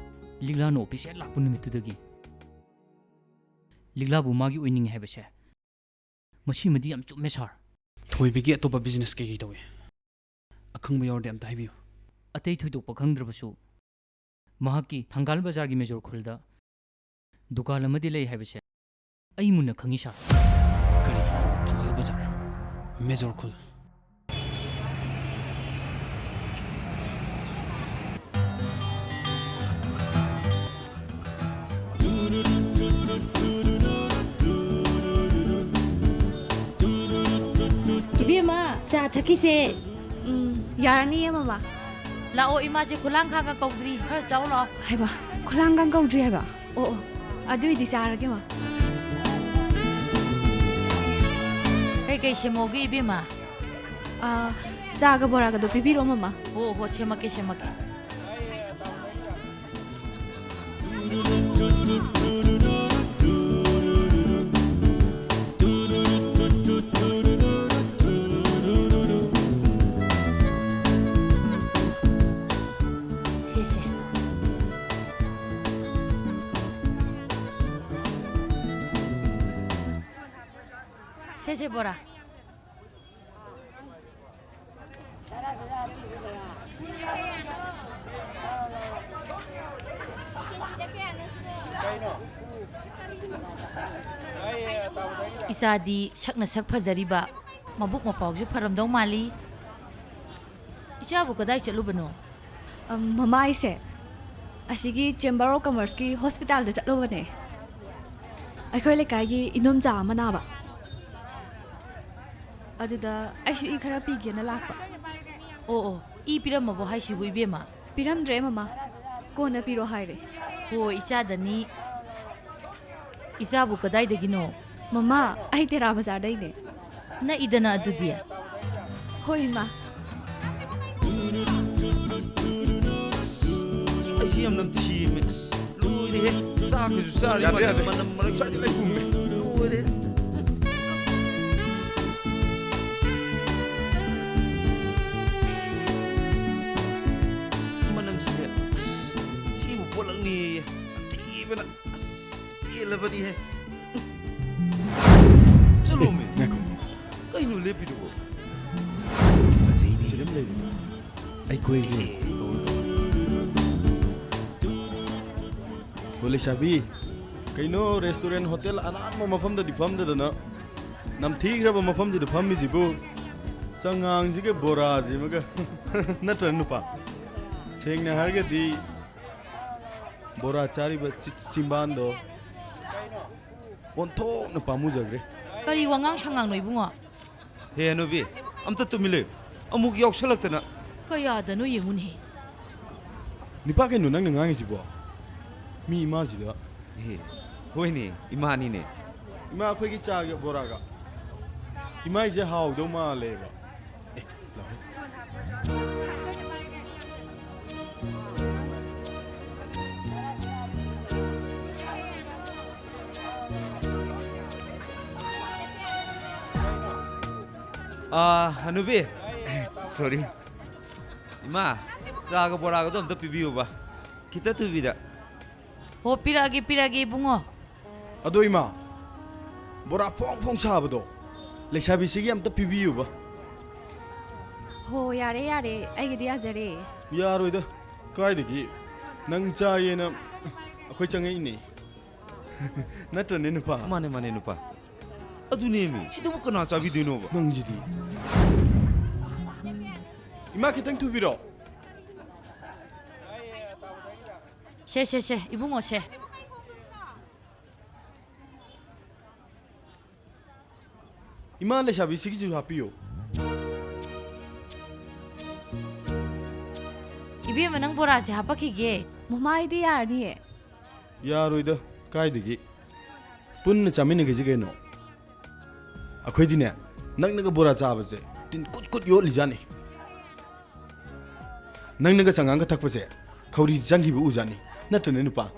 ꯂꯤꯛꯂꯥꯅ ꯑꯣꯐꯤꯁ ꯍꯦꯛ ꯂꯥꯛꯄ ꯅꯨꯃꯤꯠꯇꯨꯗꯒꯤ ꯂꯤꯛꯂꯥꯕꯨ ꯃꯥꯒꯤ ꯑꯣꯏꯅꯤꯡꯉꯦ ꯍꯥꯏꯕꯁꯦ ꯃꯁꯤꯃꯗꯤ ꯌꯥꯝ ꯆꯨꯝꯃꯦ, ꯁꯥꯔ꯫ ꯊꯣꯏꯕꯤꯒꯤ ꯑꯇꯣꯞꯄ ꯕꯤꯖꯤꯅꯦꯁ ꯀꯩ ꯀꯩ ꯇꯧꯏ? ꯑꯈꯪꯕ ꯌꯥꯎꯔꯗꯤ ꯑꯝꯇ ꯍꯥꯏꯕꯤꯌꯨ꯫ ꯑꯇꯩ ꯊꯣꯏꯗꯣꯛꯄ ꯈꯪꯗ꯭ꯔꯕꯁꯨ, ꯃꯍꯥꯛꯀꯤ ꯊꯪꯒꯥꯜ ꯕꯖꯥꯔꯒꯤ ꯃꯦꯖꯣꯔ ꯈꯨꯜꯗ ꯗꯨꯀꯥꯟ ꯑꯃꯗꯤ ꯂꯩ ꯍꯥꯏꯕꯁꯦ ꯑꯩ ꯃꯨꯟꯅ ꯈꯪꯏ, ꯁꯥꯔ꯫ ꯀꯔꯤ? ꯊꯪꯒꯥꯜ ꯕꯖꯥꯔ? ꯃꯦꯖꯣꯔ ꯈꯨꯜ? ꯏꯕꯦꯝꯃ, ꯆꯥ ꯊꯛꯈꯤꯁꯦ꯫ ꯎꯝ, ꯌꯥꯔꯅꯤꯌꯦ, ꯃꯃꯥ꯫ ꯂꯥꯛꯑꯣ, ꯏꯃꯥꯁꯦ ꯈꯨꯂꯥꯡꯈꯥꯡꯒ ꯀꯧꯗ꯭ꯔꯤ, ꯈꯔ ꯆꯥꯎ ꯂꯥꯛꯑꯣ꯫ ꯍꯥꯏꯕ, ꯈꯨꯂꯥꯡꯈꯥꯡ ꯀꯧꯗ꯭ꯔꯤ ꯍꯥꯏꯕ? ꯑꯣ, ꯑꯣ, ꯑꯗꯨꯏꯗꯤ ꯆꯥꯔꯒꯦ, ꯃꯥ꯫ ꯀꯩꯀꯩ ꯁꯦꯝꯃꯛꯑꯣꯒꯦ, ꯏꯕꯦꯝꯃ? ꯑꯥ, ꯆꯥꯒ ꯕꯣꯔꯥꯒꯗꯣ ꯄꯤꯕꯤꯔꯛꯑꯣ, ꯃꯃꯥ꯫ ꯍꯣ, ꯍꯣ, ꯁꯦꯝꯃꯛꯀꯦ, ꯁꯦꯝꯃꯛꯀꯦ꯫ ꯁꯦ, ꯁꯦ꯫ ꯁꯦ, ꯁꯦ, ꯕꯣꯔꯥ꯫ ꯏꯆꯥꯗꯤ ꯁꯛꯅ ꯁꯛ ꯐꯖꯔꯤꯕ, ꯃꯕꯨꯛ ꯃꯄꯥꯎꯁꯨ ꯐꯔꯝꯗꯧ ꯃꯥꯜꯂꯤ꯫ ꯏꯆꯥꯕꯨ ꯀꯗꯥꯏ ꯆꯠꯂꯨꯕꯅꯣ? ꯑꯝ, ꯃꯃꯥ ꯑꯩꯁꯦ ꯑꯁꯤꯒꯤ Chamber of Commerceꯀꯤ hospitalꯗ ꯆꯠꯂꯨꯕꯅꯦ꯫ ꯑꯩꯈꯣꯏ ꯂꯩꯀꯥꯏꯒꯤ ꯏꯅꯣꯝꯆꯥ ꯑꯃ ꯅꯥꯕ꯫ ꯑꯗꯨꯗ ꯑꯩꯁꯨ ꯏ ꯈꯔ ꯄꯤꯒꯦꯅ ꯂꯥꯛꯄ꯫ ꯑꯣ, ꯑꯣ, ꯏ ꯄꯤꯔꯝꯃꯕꯣ ꯍꯥꯏꯁꯤꯕꯨ, ꯏꯕꯦꯝꯃ? ꯄꯤꯔꯝꯗ꯭ꯔꯦ, ꯃꯃꯥ꯫ ꯀꯣꯟꯅ ꯄꯤꯔꯣ ꯍꯥꯏꯔꯦ꯫ ꯍꯣ, ꯏꯆꯥꯗꯅꯤ꯫ ꯏꯆꯥꯕꯨ ꯀꯗꯥꯏꯗꯒꯤꯅꯣ? ꯃꯃꯥ, ꯑꯩ ꯇꯦꯔꯥ ꯕꯖꯥꯔꯗꯩꯅꯦ꯫ ꯅꯛꯏꯗꯅ ꯑꯗꯨꯗꯤ꯫ ꯍꯣꯏ, ꯏꯃꯥ꯫ ꯑꯩꯁꯤ ꯌꯥꯝ ꯅꯝꯊꯤꯃꯦ꯫ ꯑꯁ, ꯂꯣꯏꯔꯦꯍꯦ꯫ ꯆꯥꯛꯀꯁꯨ ꯆꯥꯔꯤ ꯌꯥꯗ꯭ꯔꯦ, ꯃꯅꯝ, ꯌꯥꯗ꯭ꯔꯦ꯫ ꯃꯅꯝ ꯃꯔꯛ ꯁ꯭ꯋꯥꯏꯗ ꯂꯣꯏ ꯄꯨꯝꯃꯦ꯫ ꯂꯣꯏꯔꯦ꯫ ꯃꯅꯝꯁꯤꯗꯤ, ꯑꯁ, ꯁꯤꯕꯨ ꯄꯣꯠꯂꯛꯅꯦꯌꯦ꯫ ꯌꯥꯝ ꯊꯤꯕꯅ꯫ ꯑꯁ, ꯄꯦꯜꯂꯕꯅꯤꯍꯦ꯫ ꯆꯠꯂꯣꯃꯤ꯫ ꯉꯥꯏꯈꯣ꯫ ꯀꯩꯅꯣ ꯂꯦꯞꯄꯤꯗꯨꯕꯣ? ꯐꯖꯩꯅꯦ꯫ ꯁꯤꯗ ꯑꯗꯨꯝ ꯂꯩꯔꯤꯕ ꯑꯩꯈꯣꯏꯒꯤ꯫ ꯍꯣ, ꯂꯩꯁꯥꯕꯤ, ꯀꯩꯅꯣ restaurant hotel ꯑꯅꯥꯟꯕ ꯃꯐꯝꯗꯗꯤ ꯐꯝꯗꯗꯅ ꯅꯝꯊꯤꯈ꯭ꯔꯕ ꯃꯐꯝꯁꯤꯗ ꯐꯝꯃꯤꯁꯤꯕꯨ? ꯆꯉꯥꯡꯁꯤꯒ ꯕꯣꯔꯥꯁꯤꯃꯒ꯫ ꯅꯠꯇ꯭ꯔ ꯅꯨꯄꯥ? ꯁꯦꯡꯅ ꯍꯥꯏꯔꯒꯗꯤ ꯕꯣꯔꯥ ꯆꯥꯔꯤꯕ ꯆꯤ-, ꯆꯤꯝꯕꯥꯟꯗꯣ ꯑꯣꯟꯊꯣꯛꯅ ꯄꯥꯝꯃꯨꯖꯈ꯭ꯔꯦ꯫ ꯀꯔꯤ ꯋꯥꯉꯥꯡ ꯁꯉꯥꯡꯅꯣ ꯏꯕꯨꯡꯉꯣ? ꯍꯦ ꯍꯅꯨꯕꯤ, ꯑꯝꯇ ꯇꯨꯃꯤꯟ ꯂꯩꯌꯨ꯫ ꯑꯃꯨꯛ ꯌꯥꯎꯁꯜꯂꯛꯇꯅ꯫ ꯀꯌꯥꯗꯅꯣ ꯌꯦꯡꯉꯨꯅꯦꯍꯦ꯫ ꯅꯤꯄꯥ ꯀꯩꯅꯣ ꯅꯪꯅ ꯉꯥꯡꯉꯤꯁꯤꯕꯣ? ꯃꯤ ꯏꯃꯥꯁꯤꯗ꯫ ꯑꯦ, ꯍꯣꯏꯅꯦ, ꯏꯃꯥꯅꯤꯅꯦ꯫ ꯏꯃꯥ, ꯑꯩꯈꯣꯏꯒꯤ ꯆꯥꯒ ꯕꯣꯔꯥꯒ꯫ ꯏꯃꯥꯏꯁꯦ ꯍꯥꯎꯗꯧ ꯃꯥꯜꯂꯦꯕ꯫ ꯑꯦ, ꯂꯥꯛꯑꯦ꯫ ꯑꯥ, ꯍꯅꯨꯕꯤ꯫ Sorry꯫ ꯏꯃꯥ, ꯆꯥꯒ ꯕꯣꯔꯥꯒꯗꯣ ꯑꯝꯇ ꯄꯤꯕꯤꯌꯨꯕ꯫ ꯈꯤꯇ ꯊꯨꯕꯤꯗ꯫ ꯍꯣ, ꯄꯤꯔꯛꯑꯒꯦ, ꯄꯤꯔꯛꯑꯒꯦ, ꯏꯕꯨꯡꯉꯣ꯫ ꯑꯗꯣ ꯏꯃꯥ, ꯕꯣꯔꯥ ꯐꯣꯡ ꯐꯣꯡ ꯁꯥꯕꯗꯣ ꯂꯩꯁꯥꯕꯤꯁꯤꯒꯤ ꯑꯝꯇ ꯄꯤꯕꯤꯌꯨꯕ꯫ ꯍꯣ, ꯌꯥꯔꯦ, ꯌꯥꯔꯦ, ꯑꯩꯒꯤꯗꯤ ꯌꯥꯖꯔꯦ꯫ ꯌꯥꯔꯣꯏꯗ, ꯀꯥꯏꯗꯒꯤ? ꯅꯪ ꯆꯥꯏꯌꯦꯅ ꯑꯩꯈꯣꯏ ꯆꯪꯉꯛꯏꯅꯦ꯫ ꯅꯠꯇ꯭ꯔꯅꯦ, ꯅꯨꯄꯥ? ꯃꯥꯅꯦ, ꯃꯥꯅꯦ, ꯅꯨꯄꯥ꯫ ꯑꯗꯨꯅꯦꯃꯤ, ꯁꯤꯗꯕꯨ ꯀꯅꯥ ꯆꯥꯕꯤꯗꯣꯏꯅꯣꯕ? ꯅꯪꯁꯤꯗꯤ꯫ ꯏꯃꯥ, ꯈꯤꯇꯪ ꯊꯨꯕꯤꯔꯣ꯫ ꯁꯦ, ꯁꯦ, ꯁꯦ, ꯏꯕꯨꯡꯉꯣ, ꯁꯦ꯫ ꯏꯃꯥ, ꯂꯩꯁꯥꯕꯤ, ꯁꯤꯒꯤꯁꯨ ꯍꯥꯞꯄꯤꯌꯨ꯫ ꯏꯕꯦꯝꯃ, ꯅꯪ ꯕꯣꯔꯥꯁꯦ ꯍꯥꯄꯛꯈꯤꯒꯦ꯫ ꯃꯃꯥ, ꯑꯩꯗꯤ ꯌꯥꯔꯅꯤꯌꯦ꯫ ꯌꯥꯔꯣꯏꯗ, ꯀꯥꯏꯗꯒꯤ? ꯄꯨꯟꯅ ꯆꯥꯃꯤꯟꯅꯈꯤꯁꯤ ꯀꯩꯅꯣ꯫ ꯑꯩꯈꯣꯏꯗꯤꯅꯦ, ꯅꯪꯅꯒ ꯕꯣꯔꯥ ꯆꯥꯕꯁꯦ ꯇꯤꯟ ꯀꯨꯠ ꯀꯨꯠ ꯌꯣꯠꯂꯤꯖꯥꯠꯅꯤ꯫ ꯅꯪꯅꯒ ꯆꯉꯥꯡꯒ ꯊꯛꯄꯁꯦ ꯈꯧꯔꯤ ꯆꯪꯈꯤꯕ ꯎꯖꯥꯠꯅꯤ꯫ ꯅꯠꯇ꯭ꯔꯅꯦ, ꯅꯨꯄꯥ?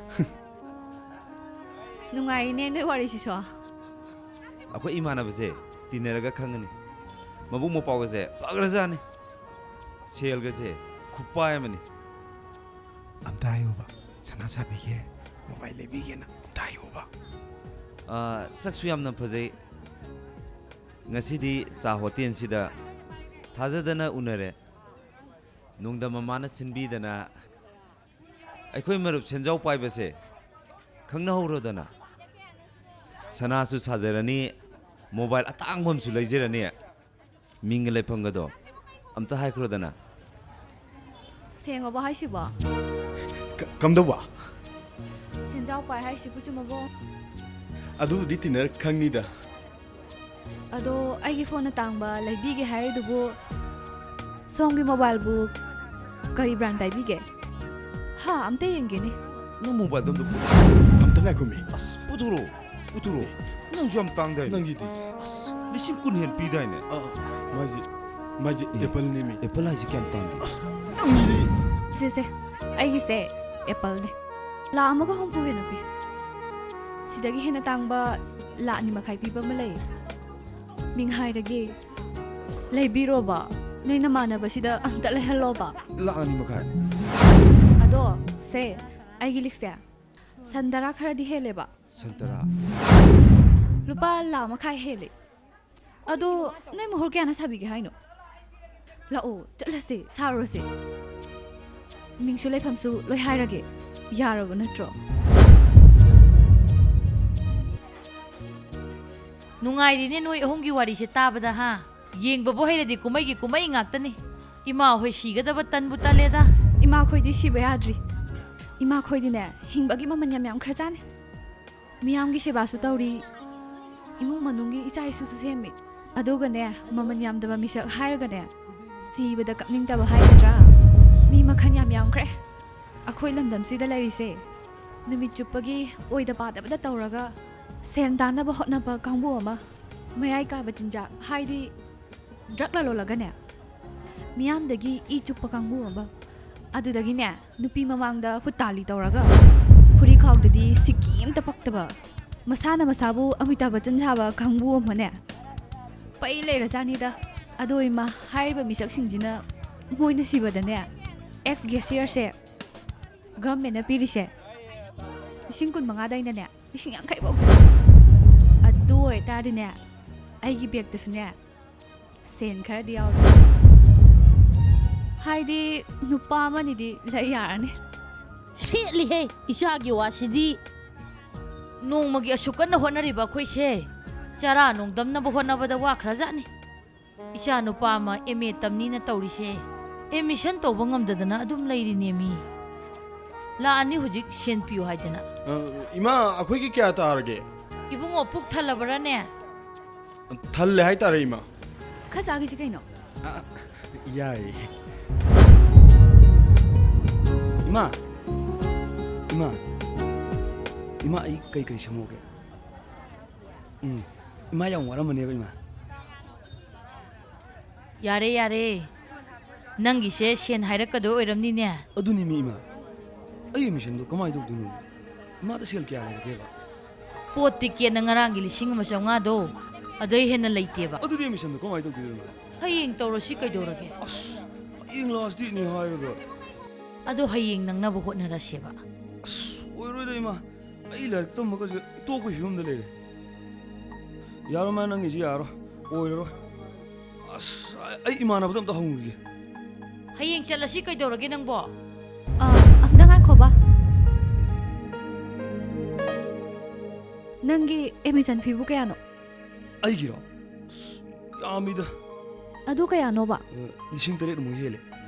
ꯅꯨꯡꯉꯥꯏꯔꯤꯅꯦ ꯅꯣꯏ ꯋꯥꯔꯤꯁꯤꯁꯨ꯫ ꯑꯩꯈꯣꯏ ꯏꯃꯥꯟꯅꯕꯁꯦ ꯇꯤꯟꯅꯔꯒ ꯈꯪꯉꯅꯤ꯫ ꯃꯕꯨꯛ ꯃꯄꯥꯎꯒꯁꯦ ꯐꯈ꯭ꯔꯖꯥꯠꯅꯤ꯫ ꯁꯦꯜꯒꯁꯦ ꯈꯨꯄꯥꯏ ꯑꯃꯅꯤ꯫ ꯑꯝꯇ ꯍꯥꯏꯌꯨꯕ, ꯁꯅꯥ ꯁꯥꯕꯤꯒꯦ, ꯃꯣꯕꯥꯏꯜ ꯂꯩꯕꯤꯒꯦꯅ ꯑꯝꯇ ꯍꯥꯏꯌꯨꯕ꯫ ꯑꯥ, ꯁꯛꯁꯨ ꯌꯥꯝꯅ ꯐꯖꯩ꯫ ꯉꯁꯤꯗꯤ ꯆꯥ ꯍꯣꯇꯦꯜꯁꯤꯗ ꯊꯥꯖꯗꯅ ꯎꯅꯔꯦ꯫ ꯅꯣꯡꯗꯝ ꯃꯃꯥꯅ ꯁꯤꯟꯕꯤꯗꯅ ꯑꯩꯈꯣꯏ ꯃꯔꯨꯞ ꯁꯦꯟꯖꯥꯎ ꯄꯥꯏꯕꯁꯦ ꯈꯪꯅꯍꯧꯔꯣꯗꯅ꯫ ꯁꯅꯥꯁꯨ ꯁꯥꯖꯔꯅꯤ, ꯃꯣꯕꯥꯏꯜ ꯑꯇꯥꯡꯕ ꯑꯃꯁꯨ ꯂꯩꯖꯔꯅꯤ꯫ ꯃꯤꯡꯒ ꯂꯩꯐꯝꯒꯗꯣ ꯑꯝꯇ ꯍꯥꯏꯈ꯭ꯔꯣꯗꯅ꯫ ꯁꯦꯡꯉꯕꯣ ꯍꯥꯏꯁꯤꯕꯣ? ꯀ-, ꯀꯝꯗꯧꯕ? ꯁꯦꯟꯖꯥꯎ ꯄꯥꯏ ꯍꯥꯏꯁꯤꯕꯨ ꯆꯨꯝꯃꯕꯣ? ꯑꯗꯨꯕꯨꯗꯤ ꯇꯤꯟꯅꯔ ꯈꯪꯅꯤꯗ꯫ ꯑꯗꯣ ꯑꯩꯒꯤ ꯐꯣꯟ ꯑꯇꯥꯡꯕ ꯂꯩꯕꯤꯒꯦ ꯍꯥꯏꯔꯤꯗꯨꯕꯨ ꯁꯣꯝꯒꯤ ꯃꯣꯕꯥꯏꯜꯕꯨ ꯀꯔꯤ ꯕ꯭ꯔꯥꯟ ꯄꯥꯏꯕꯤꯒꯦ? ꯍꯥ, ꯑꯝꯇ ꯌꯦꯡꯒꯦꯅꯦ꯫ ꯅꯪ ꯃꯣꯕꯥꯏꯜꯗꯣ ꯑꯝꯇ ꯄꯨꯊꯣꯔꯛꯑꯣ꯫ ꯑꯝꯇ ꯉꯥꯏꯈꯣꯃꯤ꯫ ꯑꯁ, ꯄꯨꯊꯣꯔꯛꯑꯣ, ꯄꯨꯊꯣꯔꯛꯑꯣ꯫ ꯅꯪꯁꯨ ꯌꯥꯝ ꯇꯥꯡꯗꯥꯏꯅꯦ꯫ ꯅꯪꯒꯤꯗꯤ꯫ ꯑꯁ, ꯂꯤꯁꯤꯡ ꯀꯨꯟ ꯍꯦꯟ ꯄꯤꯗꯥꯏꯅꯦ꯫ ꯑꯥ, ꯃꯥꯏꯁꯦ, ꯃꯥꯏꯁꯦ ꯑꯦ, ꯑꯦꯄꯜꯅꯦꯃꯤ꯫ ꯑꯦꯄꯜ ꯍꯥꯏꯁꯦ ꯀꯌꯥꯝ ꯇꯥꯡꯒꯦ? ꯑꯁ, ꯅꯪꯒꯤꯗꯤ꯫ ꯁꯦ, ꯁꯦ, ꯑꯩꯒꯤꯁꯦ ꯑꯦꯄꯜꯅꯦ꯫ ꯂꯥꯛ ꯑꯃꯒ ꯍꯨꯝꯐꯨ ꯍꯦꯟꯅ ꯄꯤ꯫ ꯁꯤꯗꯒꯤ ꯍꯦꯟꯅ ꯇꯥꯡꯕ ꯂꯥꯛ ꯑꯅꯤ ꯃꯈꯥꯏ ꯄꯤꯕ ꯑꯃ ꯂꯩ꯫ ꯃꯤꯡ ꯍꯥꯏꯔꯒꯦ꯫ ꯂꯩꯕꯤꯔꯣꯕ꯫ ꯅꯣꯏ ꯅꯃꯥꯟꯅꯕꯁꯤꯗ ꯑꯝꯇ ꯂꯩꯍꯜꯂꯣꯕ꯫ ꯂꯥꯛ ꯑꯅꯤ ꯃꯈꯥꯏ? ꯑꯗꯣ, ꯁꯦ, ꯑꯩꯒꯤ ꯂꯤꯛꯁꯦ ꯁꯟ ꯇꯔꯥ ꯈꯔꯗꯤ ꯍꯦꯜꯂꯦꯕ꯫ ꯁꯟ ꯇꯔꯥ? ꯂꯨꯄꯥ ꯂꯥꯛ ꯃꯈꯥꯏ ꯍꯦꯜꯂꯦ꯫ ꯑꯗꯣ, ꯅꯣꯏ ꯃꯣꯍꯣꯔ ꯀꯌꯥꯅ ꯁꯥꯕꯤꯒꯦ ꯍꯥꯏꯅꯣ? ꯂꯥꯛꯑꯣ, ꯆꯠꯂꯁꯦ, ꯁꯥꯔꯨꯔꯁꯦ꯫ ꯃꯤꯡꯁꯨ ꯂꯩꯐꯝꯁꯨ ꯂꯣꯏ ꯍꯥꯏꯔꯒꯦ꯫ ꯌꯥꯔꯕ ꯅꯠꯇ꯭ꯔꯣ? ꯅꯨꯡꯉꯥꯏꯔꯤꯅꯦ ꯅꯣꯏ ꯑꯍꯨꯝꯒꯤ ꯋꯥꯔꯤꯁꯦ ꯇꯥꯕꯗ, ꯍꯥ? ꯌꯦꯡꯕꯕꯨ ꯍꯩꯔꯗꯤ ꯀꯨꯝꯍꯩꯒꯤ ꯀꯨꯝꯍꯩ ꯉꯥꯛꯇꯅꯤ꯫ ꯏꯃꯥ ꯍꯣꯏ ꯁꯤꯒꯗꯕ ꯇꯟꯕꯨ ꯇꯜꯂꯦꯗ꯫ ꯏꯃꯥꯈꯣꯏꯗꯤ ꯁꯤꯕ ꯌꯥꯗ꯭ꯔꯤ꯫ ꯏꯃꯥꯈꯣꯏꯗꯤꯅꯦ, ꯍꯤꯡꯕꯒꯤ ꯃꯃꯜ ꯌꯥꯝ ꯌꯥꯝꯈ꯭ꯔꯖꯥꯠꯅꯤ꯫ ꯃꯤꯌꯥꯝꯒꯤ ꯁꯦꯕꯥꯁꯨ ꯇꯧꯔꯤ, ꯏꯃꯨꯡ ꯃꯅꯨꯡꯒꯤ ꯏꯆꯥ ꯏꯁꯨꯁꯨ ꯁꯦꯝꯃꯤ꯫ ꯑꯗꯨꯒꯅꯦ, ꯃꯃꯜ ꯌꯥꯝꯗꯕ ꯃꯤꯁꯛ ꯍꯥꯏꯔꯒꯅꯦ, ꯁꯤꯕꯗ ꯀꯞꯅꯤꯡꯗꯕ ꯍꯥꯏꯒꯗ꯭ꯔꯥ? ꯃꯤ ꯃꯈꯜ ꯌꯥꯝ ꯌꯥꯝꯈ꯭ꯔꯦ꯫ ꯑꯩꯈꯣꯏ ꯂꯝꯗꯝꯁꯤꯗ ꯂꯩꯔꯤꯁꯦ, ꯅꯨꯃꯤꯠ ꯆꯨꯞꯄꯒꯤ ꯑꯣꯏꯗ ꯄꯥꯗꯕꯗ ꯇꯧꯔꯒ ꯁꯦꯟ ꯇꯥꯟꯅꯕ ꯍꯣꯠꯅꯕ ꯀꯥꯡꯕꯨ ꯑꯃ, ꯃꯌꯥꯏ ꯀꯥꯕ ꯆꯤꯟꯖꯥꯛ, ꯍꯥꯏꯗꯤ ꯗ꯭ꯔꯛ ꯂꯂꯣꯜꯂꯒꯅꯦ, ꯃꯤꯌꯥꯝꯗꯒꯤ ꯏ ꯆꯨꯞꯄ ꯀꯥꯡꯕꯨ ꯑꯃ, ꯑꯗꯨꯗꯒꯤꯅꯦ, ꯅꯨꯄꯤ ꯃꯃꯥꯡꯗ ꯍꯨꯠꯇꯥꯜꯂꯤ ꯇꯧꯔꯒ, ꯐꯨꯔꯤꯈꯥꯎꯗꯗꯤ ꯁꯤꯀꯤ ꯑꯝꯇ ꯄꯛꯇꯕ, ꯃꯁꯥꯅ ꯃꯁꯥꯕꯨ ꯑꯃꯤꯇꯥꯕ ꯕꯆꯟ ꯁꯥꯕ ꯀꯥꯡꯕꯨ ꯑꯃꯅꯦ, ꯄꯩ ꯂꯩꯔꯖꯥꯠꯅꯤꯗ꯫ ꯑꯗꯣ ꯏꯃꯥ, ꯍꯥꯏꯔꯤꯕ ꯃꯤꯁꯛꯁꯤꯡꯁꯤꯅ ꯃꯣꯏꯅ ꯁꯤꯕꯗꯅꯦ, ꯑꯦꯛꯁ ꯒꯦꯁꯤꯌꯔꯁꯦ ꯒꯚꯔꯟꯃꯦꯟꯠꯅ ꯄꯤꯔꯤꯁꯦ ꯂꯤꯁꯤꯡ ꯀꯨꯟ ꯃꯉꯥꯗꯩꯅꯅꯦ ꯂꯤꯁꯤꯡ ꯌꯥꯡꯈꯩ ꯐꯥꯎꯗ꯫ ꯑꯗꯨ ꯑꯣꯏꯇꯥꯔꯗꯤꯅꯦ, ꯑꯩꯒꯤ ꯕꯦꯛꯇꯁꯨꯅꯦ ꯁꯦꯟ ꯈꯔꯗꯤ ꯌꯥꯎꯔꯦ꯫ ꯍꯥꯏꯗꯤ ꯅꯨꯄꯥ ꯑꯃꯅꯤꯗꯤ ꯂꯩ ꯌꯥꯔꯅꯤ꯫ ꯁꯦꯠꯂꯤꯍꯦ, ꯏꯆꯥꯒꯤ ꯋꯥꯁꯤꯗꯤ꯫ ꯅꯣꯡꯃꯒꯤ ꯑꯁꯨꯛ ꯀꯟꯅ ꯍꯣꯠꯅꯔꯤꯕ ꯑꯩꯈꯣꯏꯁꯦ, ꯆꯔꯥ ꯅꯣꯡꯗꯝꯅꯕ ꯍꯣꯠꯅꯕꯗ ꯋꯥꯈ꯭ꯔꯖꯥꯠꯅꯤ꯫ ꯏꯆꯥ ꯅꯨꯄꯥ ꯑꯃ ꯑꯦꯝ ꯑꯦ ꯇꯝꯅꯤꯅ ꯇꯧꯔꯤꯁꯦ, ꯑꯦꯗꯃꯤꯁꯟ ꯇꯧꯕ ꯉꯝꯗꯗꯅ ꯑꯗꯨꯝ ꯂꯩꯔꯤꯅꯦꯃꯤ꯫ ꯂꯥꯛꯑꯅꯤ ꯍꯧꯖꯤꯛ ꯁꯦꯟ ꯄꯤꯌꯨ ꯍꯥꯏꯗꯅ꯫ ꯑ, ꯏꯃꯥ, ꯑꯩꯈꯣꯏꯒꯤ ꯀꯌꯥ ꯇꯥꯔꯒꯦ? ꯏꯕꯨꯡꯉꯣ, ꯄꯨꯛ ꯊꯜꯂꯕ꯭ꯔꯥꯅꯦ? ꯊꯜꯂꯦ ꯍꯥꯏꯇꯥꯔꯦ, ꯏꯃꯥ꯫ ꯈꯔ ꯆꯥꯈꯤꯁꯤ ꯀꯩꯅꯣ? ꯑ, ꯌꯥꯏꯌꯦ꯫ ꯏꯃꯥ! ꯏꯃꯥ! ꯏꯃꯥ, ꯑꯩ ꯀꯩ ꯀꯩ ꯁꯦꯝꯍꯧꯒꯦ? ꯎꯝ꯫ ꯏꯃꯥ ꯌꯥꯝ ꯋꯥꯔꯝꯃꯅꯦꯕ, ꯏꯃꯥ꯫ ꯌꯥꯔꯦ, ꯌꯥꯔꯦ꯫ ꯅꯪꯒꯤꯁꯦ ꯁꯦꯟ ꯍꯥꯏꯔꯛꯀꯗꯣꯏ ꯑꯣꯏꯔꯝꯅꯤꯅꯦ꯫ ꯑꯗꯨꯅꯤꯃꯤ, ꯏꯃꯥ꯫ ꯑꯩ ꯑꯦꯗꯃꯤꯁꯟꯗꯣ ꯀꯃꯥꯏꯅ ꯇꯧꯗꯣꯏꯅꯣ? ꯏꯃꯥꯗ ꯁꯦꯜ ꯀꯌꯥ ꯂꯩꯔꯒꯦꯕ? ꯄꯣꯠ ꯇꯤꯛꯀꯦꯠꯅ ꯉꯔꯥꯡꯒꯤ ꯂꯤꯁꯤꯡ ꯑꯃ ꯆꯥꯝꯃꯉꯥꯗꯣ, ꯑꯗꯩ ꯍꯦꯟꯅ ꯂꯩꯇꯦꯕ꯫ ꯑꯗꯨꯗꯤ ꯑꯦꯗꯃꯤꯁꯟꯗꯣ ꯀꯃꯥꯏꯅ ꯇꯧꯗꯣꯏꯅꯣ, ꯏꯃꯥ? ꯍꯌꯦꯡ ꯇꯧꯔꯁꯤ ꯀꯩꯗꯧꯔꯒꯦ? ꯑꯁ, ꯍꯌꯦꯡ ꯂꯥꯁ ꯗꯦꯠꯅꯤ ꯍꯥꯏꯔꯒ꯫ ꯑꯗꯣ ꯍꯌꯦꯡ ꯅꯪꯅꯕ ꯍꯣꯠꯅꯔꯁꯦꯕ꯫ ꯑꯁ, ꯑꯣꯏꯔꯣꯏꯗ, ꯏꯃꯥ꯫ ꯑꯩ ꯂꯥꯏꯔꯤꯛ ꯇꯝꯕꯒꯁꯦ ꯇꯣꯛꯄꯒꯤ ꯐꯤꯕꯝꯗ ꯂꯩꯔꯦ꯫ ꯌꯥꯔꯣꯏ ꯃꯥ, ꯅꯪꯒꯤꯁꯤ ꯌꯥꯔꯣꯏ, ꯑꯣꯏꯔꯔꯣꯏ꯫ ꯑꯁ, ꯑꯩ ꯏꯃꯥꯟꯅꯕꯗ ꯑꯝꯇ ꯍꯪꯉꯨꯈꯤꯒꯦ꯫ ꯍꯌꯦꯡ ꯆꯠꯂꯁꯤ ꯀꯩꯗꯧꯔꯒꯦ ꯅꯪꯕꯣ? ꯑ, ꯑꯝꯇ ꯉꯥꯏꯈꯣꯕ꯫ ꯅꯪꯒꯤ ꯑꯦꯗꯃꯤꯁꯟ ꯐꯤꯕꯨ ꯀꯌꯥꯅꯣ? ꯑꯩꯒꯤꯔꯣ? ꯑꯁ, ꯌꯥꯝꯃꯤꯗ꯫ ꯑꯗꯨ ꯀꯌꯥꯅꯣꯕ? ꯑ, ꯂꯤꯁꯤꯡ ꯇꯔꯦꯠꯃꯨꯛ ꯍꯦꯜꯂꯦ꯫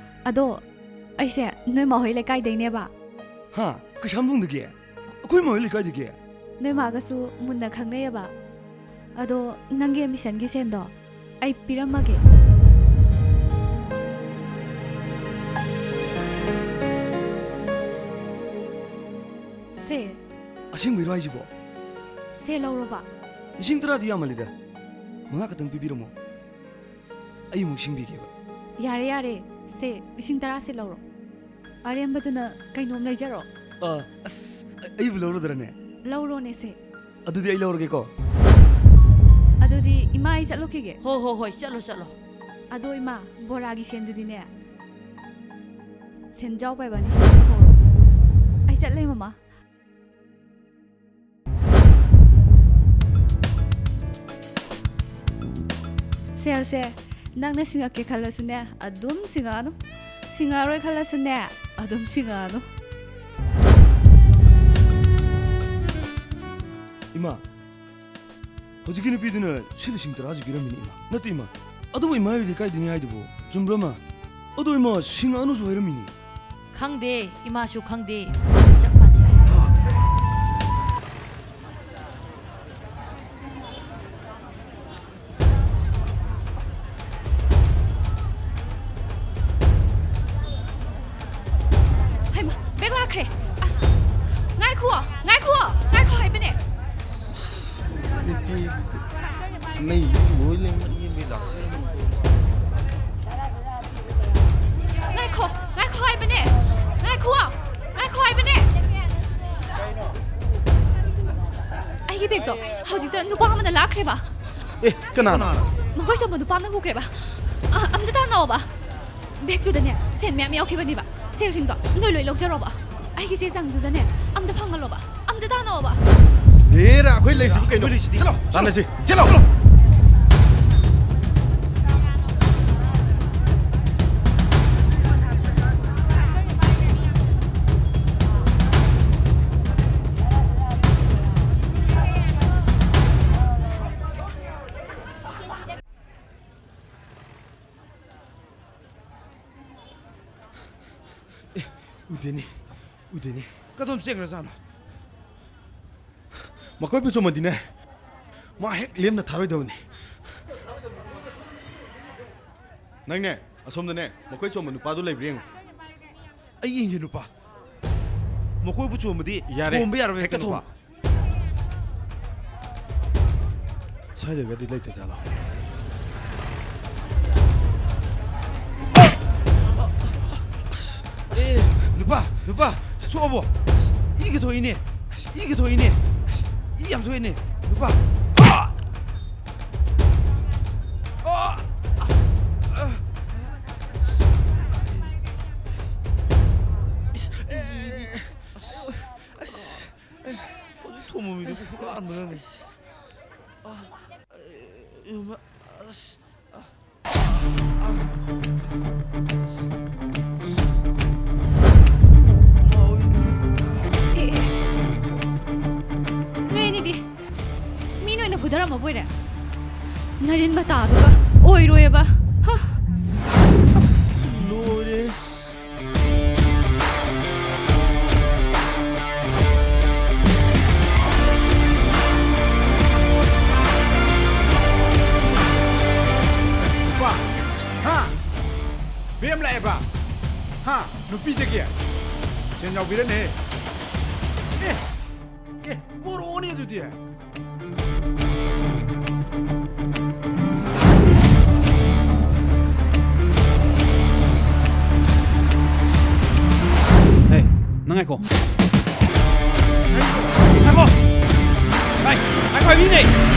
ꯑꯗꯣ ꯑꯩꯁꯦ ꯅꯣꯏ ꯃꯥꯍꯣꯏ ꯂꯩꯀꯥꯏꯗꯩꯅꯦꯕ꯫ ꯍꯥ? ꯀꯩꯁꯥꯝꯊꯣꯡꯗꯒꯤ? ꯑꯩꯈꯣꯏ ꯃꯥꯍꯣꯏ ꯂꯩꯀꯥꯏꯗꯒꯤ? ꯅꯣꯏ ꯃꯥꯒꯁꯨ ꯃꯨꯟꯅ ꯈꯪꯅꯩꯌꯦꯕ꯫ ꯑꯗꯣ ꯅꯪꯒꯤ ꯑꯦꯗꯃꯤꯁꯟꯒꯤ ꯁꯦꯟꯗꯣ ꯑꯩ ꯄꯤꯔꯝꯃꯒꯦ꯫ ꯁꯦ꯫ ꯑꯁꯦꯡꯕꯩꯔꯣ ꯍꯥꯏꯁꯤꯕꯣ? ꯁꯦ, ꯂꯧꯔꯣꯕ꯫ ꯂꯤꯁꯤꯡ ꯇꯔꯥꯗꯤ ꯌꯥꯝꯃꯜꯂꯤꯗ꯫ ꯃꯉꯥ ꯈꯛꯇꯪ ꯄꯤꯕꯤꯔꯝꯃꯣ꯫ ꯑꯩ ꯑꯃꯨꯛ ꯁꯤꯡꯕꯤꯒꯦꯕ꯫ ꯌꯥꯔꯦ, ꯌꯥꯔꯦ꯫ ꯁꯦ, ꯂꯤꯁꯤꯡ ꯇꯔꯥꯁꯦ ꯂꯧꯔꯣ꯫ ꯑꯔꯦꯝꯕꯗꯨꯅ ꯀꯩꯅꯣꯝ ꯂꯩꯖꯔꯣ꯫ ꯑ, ꯑꯁ, ꯑ-, ꯑꯩꯕꯨ ꯂꯧꯔꯗ꯭ꯔꯅꯦ? ꯂꯧꯔꯣꯅꯦ ꯁꯦ꯫ ꯑꯗꯨꯗꯤ ꯑꯩ ꯂꯧꯔꯒꯦꯀꯣ꯫ ꯑꯗꯨꯗꯤ ꯏꯃꯥ, ꯑꯩ ꯆꯠꯂꯨꯈꯤꯒꯦ꯫ ꯍꯣ, ꯍꯣ, ꯍꯣꯏ, ꯆꯠꯂꯣ, ꯆꯠꯂꯣ꯫ ꯑꯗꯣ ꯏꯃꯥ, ꯕꯣꯔꯥꯒꯤ ꯁꯦꯟꯗꯨꯗꯤꯅꯦ, ꯁꯦꯟꯖꯥꯎ ꯄꯥꯏꯕ ꯑꯅꯤ ꯁꯤꯡꯅꯕ ꯍꯧꯔꯣ꯫ ꯑꯩ ꯆꯠꯂꯦ, ꯃꯃꯥ꯫ ꯁꯦꯜꯁꯦ ꯅꯪꯅ ꯁꯤꯡꯉꯛꯀꯦ ꯈꯜꯂꯁꯨꯅꯦ, ꯑꯗꯨꯝ ꯁꯤꯡꯉꯛꯑꯅꯨ꯫ ꯁꯤꯡꯉꯛꯑꯔꯣꯏ ꯈꯜꯂꯁꯨꯅꯦ, ꯑꯗꯨꯝ ꯁꯤꯡꯉꯛꯑꯅꯨ꯫ ꯏꯃꯥ, ꯍꯧꯖꯤꯛꯀꯤ ꯅꯨꯄꯤꯗꯨꯅ ꯁꯤ ꯂꯤꯁꯤꯡ ꯇꯔꯥꯁꯤ ꯄꯤꯔꯝꯃꯤꯅꯤ, ꯏꯃꯥ꯫ ꯅꯠꯇꯦ, ꯏꯃꯥ꯫ ꯑꯗꯨꯕꯨ ꯏꯃꯥ ꯍꯣꯏ ꯂꯩꯀꯥꯏꯗꯅꯤ ꯍꯥꯏꯗꯨꯕꯨ ꯆꯨꯝꯕ꯭ꯔꯥ, ꯃꯥ? ꯑꯗꯣ ꯏꯃꯥ, ꯁꯤꯡꯉꯛꯑꯅꯨꯁꯨ ꯍꯥꯏꯔꯝꯃꯤꯅꯤ꯫ ꯈꯪꯗꯦ, ꯏꯃꯥꯁꯨ ꯈꯪꯗꯦ꯫ ꯆꯞ ꯃꯥꯟꯅꯩ꯫ ꯍꯩꯃꯥ, ꯕꯦꯛ ꯂꯥꯛꯈ꯭ꯔꯦ꯫ ꯑꯁ, ꯉꯥꯏꯈꯨꯋꯣ, ꯉꯥꯏꯈꯨꯋꯣ, ꯉꯥꯏꯈꯣ ꯍꯥꯏꯕꯅꯦ꯫ ꯅꯨꯄꯤ ꯃꯩ ꯂꯣꯏ ꯂꯩ꯫ ꯉꯥꯏꯈꯣ, ꯉꯥꯏꯈꯣ ꯍꯥꯏꯕꯅꯦ꯫ ꯉꯥꯏꯈꯨꯋꯣ, ꯉꯥꯏꯈꯣ ꯍꯥꯏꯕꯅꯦ꯫ ꯑꯩꯒꯤ ꯕꯦꯛꯇꯣ ꯍꯧꯖꯤꯛꯇ ꯅꯨꯄꯥ ꯑꯃꯅ ꯂꯥꯛꯈ꯭ꯔꯦꯕ꯫ ꯑꯦ, ꯀꯅꯥꯅꯣ? ꯃꯈꯣꯏ ꯁꯣꯝꯕ ꯅꯨꯄꯥ ꯑꯃꯅ ꯄꯨꯈ꯭ꯔꯦꯕ꯫ ꯑ, ꯑꯝꯇ ꯇꯥꯟꯅꯧꯕ꯫ ꯕꯦꯛꯇꯨꯗꯅꯦ ꯁꯦꯟ ꯃꯌꯥꯝ ꯌꯥꯎꯈꯤꯕꯅꯦꯕ꯫ ꯁꯦꯜꯁꯤꯡꯗꯣ ꯅꯣꯏ ꯂꯣꯏ ꯂꯧꯖꯔꯣꯕ꯫ ꯑꯩꯒꯤ ꯆꯦ ꯆꯥꯡꯗꯨꯗꯅꯦ ꯑꯝꯇ ꯐꯪꯍꯜꯂꯣꯕ꯫ ꯑꯝꯇ ꯇꯥꯟꯅꯧꯕ꯫ ꯍꯦꯔꯥ, ꯑꯩꯈꯣꯏ ꯂꯩꯁꯤꯕꯨ ꯀꯩꯅꯣ? ꯑꯩꯈꯣꯏ ꯂꯩꯁꯤꯗꯤ꯫ ꯆꯠꯂꯣ, ꯇꯥꯟꯅꯁꯤ꯫ ꯆꯠꯂꯣ꯫ ꯎꯗꯦꯅꯦ, ꯎꯗꯦꯅꯦ꯫ ꯀꯗꯣꯝ ꯆꯦꯟꯈ꯭ꯔꯖꯥꯠꯅꯣ? ꯃꯈꯣꯏꯕꯨ ꯆꯨꯝꯃꯗꯤꯅꯦ, ꯃꯥ ꯍꯦꯛ ꯂꯦꯝꯅ ꯊꯥꯔꯣꯏꯗꯕꯅꯤ꯫ ꯅꯪꯅꯦ, ꯑꯁꯣꯝꯗꯅꯦ, ꯃꯈꯣꯏ ꯆꯣꯝꯕ ꯅꯨꯄꯥꯗꯨ ꯂꯩꯕ꯭ꯔꯥ ꯌꯦꯡꯉꯨ꯫ ꯑꯩ ꯌꯦꯡꯒꯦ, ꯅꯨꯄꯥ꯫ ꯃꯈꯣꯏꯕꯨ ꯆꯣꯝꯕꯗꯤ ꯌꯥꯔꯦ꯫ ꯊꯣꯝꯕ ꯌꯥꯔꯕ ꯍꯦꯛꯇ ꯍꯦꯛꯇ ꯊꯣꯝ꯫ ꯅꯨꯄꯥ꯫ ꯁ꯭ꯋꯥꯏꯗꯒꯗꯤ ꯂꯩꯇ ꯖꯥꯠꯂꯣ? ꯑꯦ, ꯅꯨꯄꯥ, ꯅꯨꯄꯥ, ꯁꯣꯛꯑꯕꯣ? ꯏꯒ ꯊꯣꯛꯏꯅꯦ, ꯏꯒ ꯊꯣꯛꯏꯅꯦ, ꯏ ꯌꯥꯝ ꯊꯣꯛꯏꯅꯦ, ꯅꯨꯄꯥ꯫ ꯑꯥ! ꯑꯥ! ꯑꯁ! ꯑꯥ! ꯑꯁ! ꯑꯦ! ꯑꯁ! ꯑꯁ! ꯍꯧꯖꯤꯛ ꯊꯣꯡꯕ ꯃꯤꯗꯨꯕꯨ ꯍꯨꯔꯥꯟꯕꯅꯅꯦ꯫ ꯑꯥ! ꯑꯦ! ꯑꯁ! ꯑꯥ! ꯑꯦ, ꯑꯦ꯫ ꯅꯣꯏ ꯑꯅꯤꯗꯤ ꯃꯤ ꯅꯣꯏꯅ ꯐꯨꯗꯔꯝꯃꯕꯣꯏꯔꯦ? ꯅꯔꯤꯟ ꯃꯇꯥꯗꯨꯒ ꯑꯣꯏꯔꯣꯏꯕ꯫ ꯍ! ꯑꯁ, ꯂꯣꯏꯔꯦ꯫ ꯅꯨꯄꯥ, ꯍꯥ? ꯕꯦꯝ ꯂꯥꯛꯑꯦꯕ? ꯍꯥ? ꯅꯨꯄꯤꯗꯒꯤ? ꯁꯦꯟ ꯌꯥꯎꯕꯤꯔꯅꯦ꯫ ꯑꯦ! ꯑꯦ, ꯄꯣꯔꯛꯑꯣꯅꯦ ꯑꯗꯨꯗꯤ꯫ ꯍꯦ, ꯅꯪ ꯉꯥꯏꯈꯣ꯫ ꯉꯥꯏꯈꯣ! ꯍꯥꯏ, ꯉꯥꯏꯈꯣ ꯍꯥꯏꯕꯤꯅꯦ!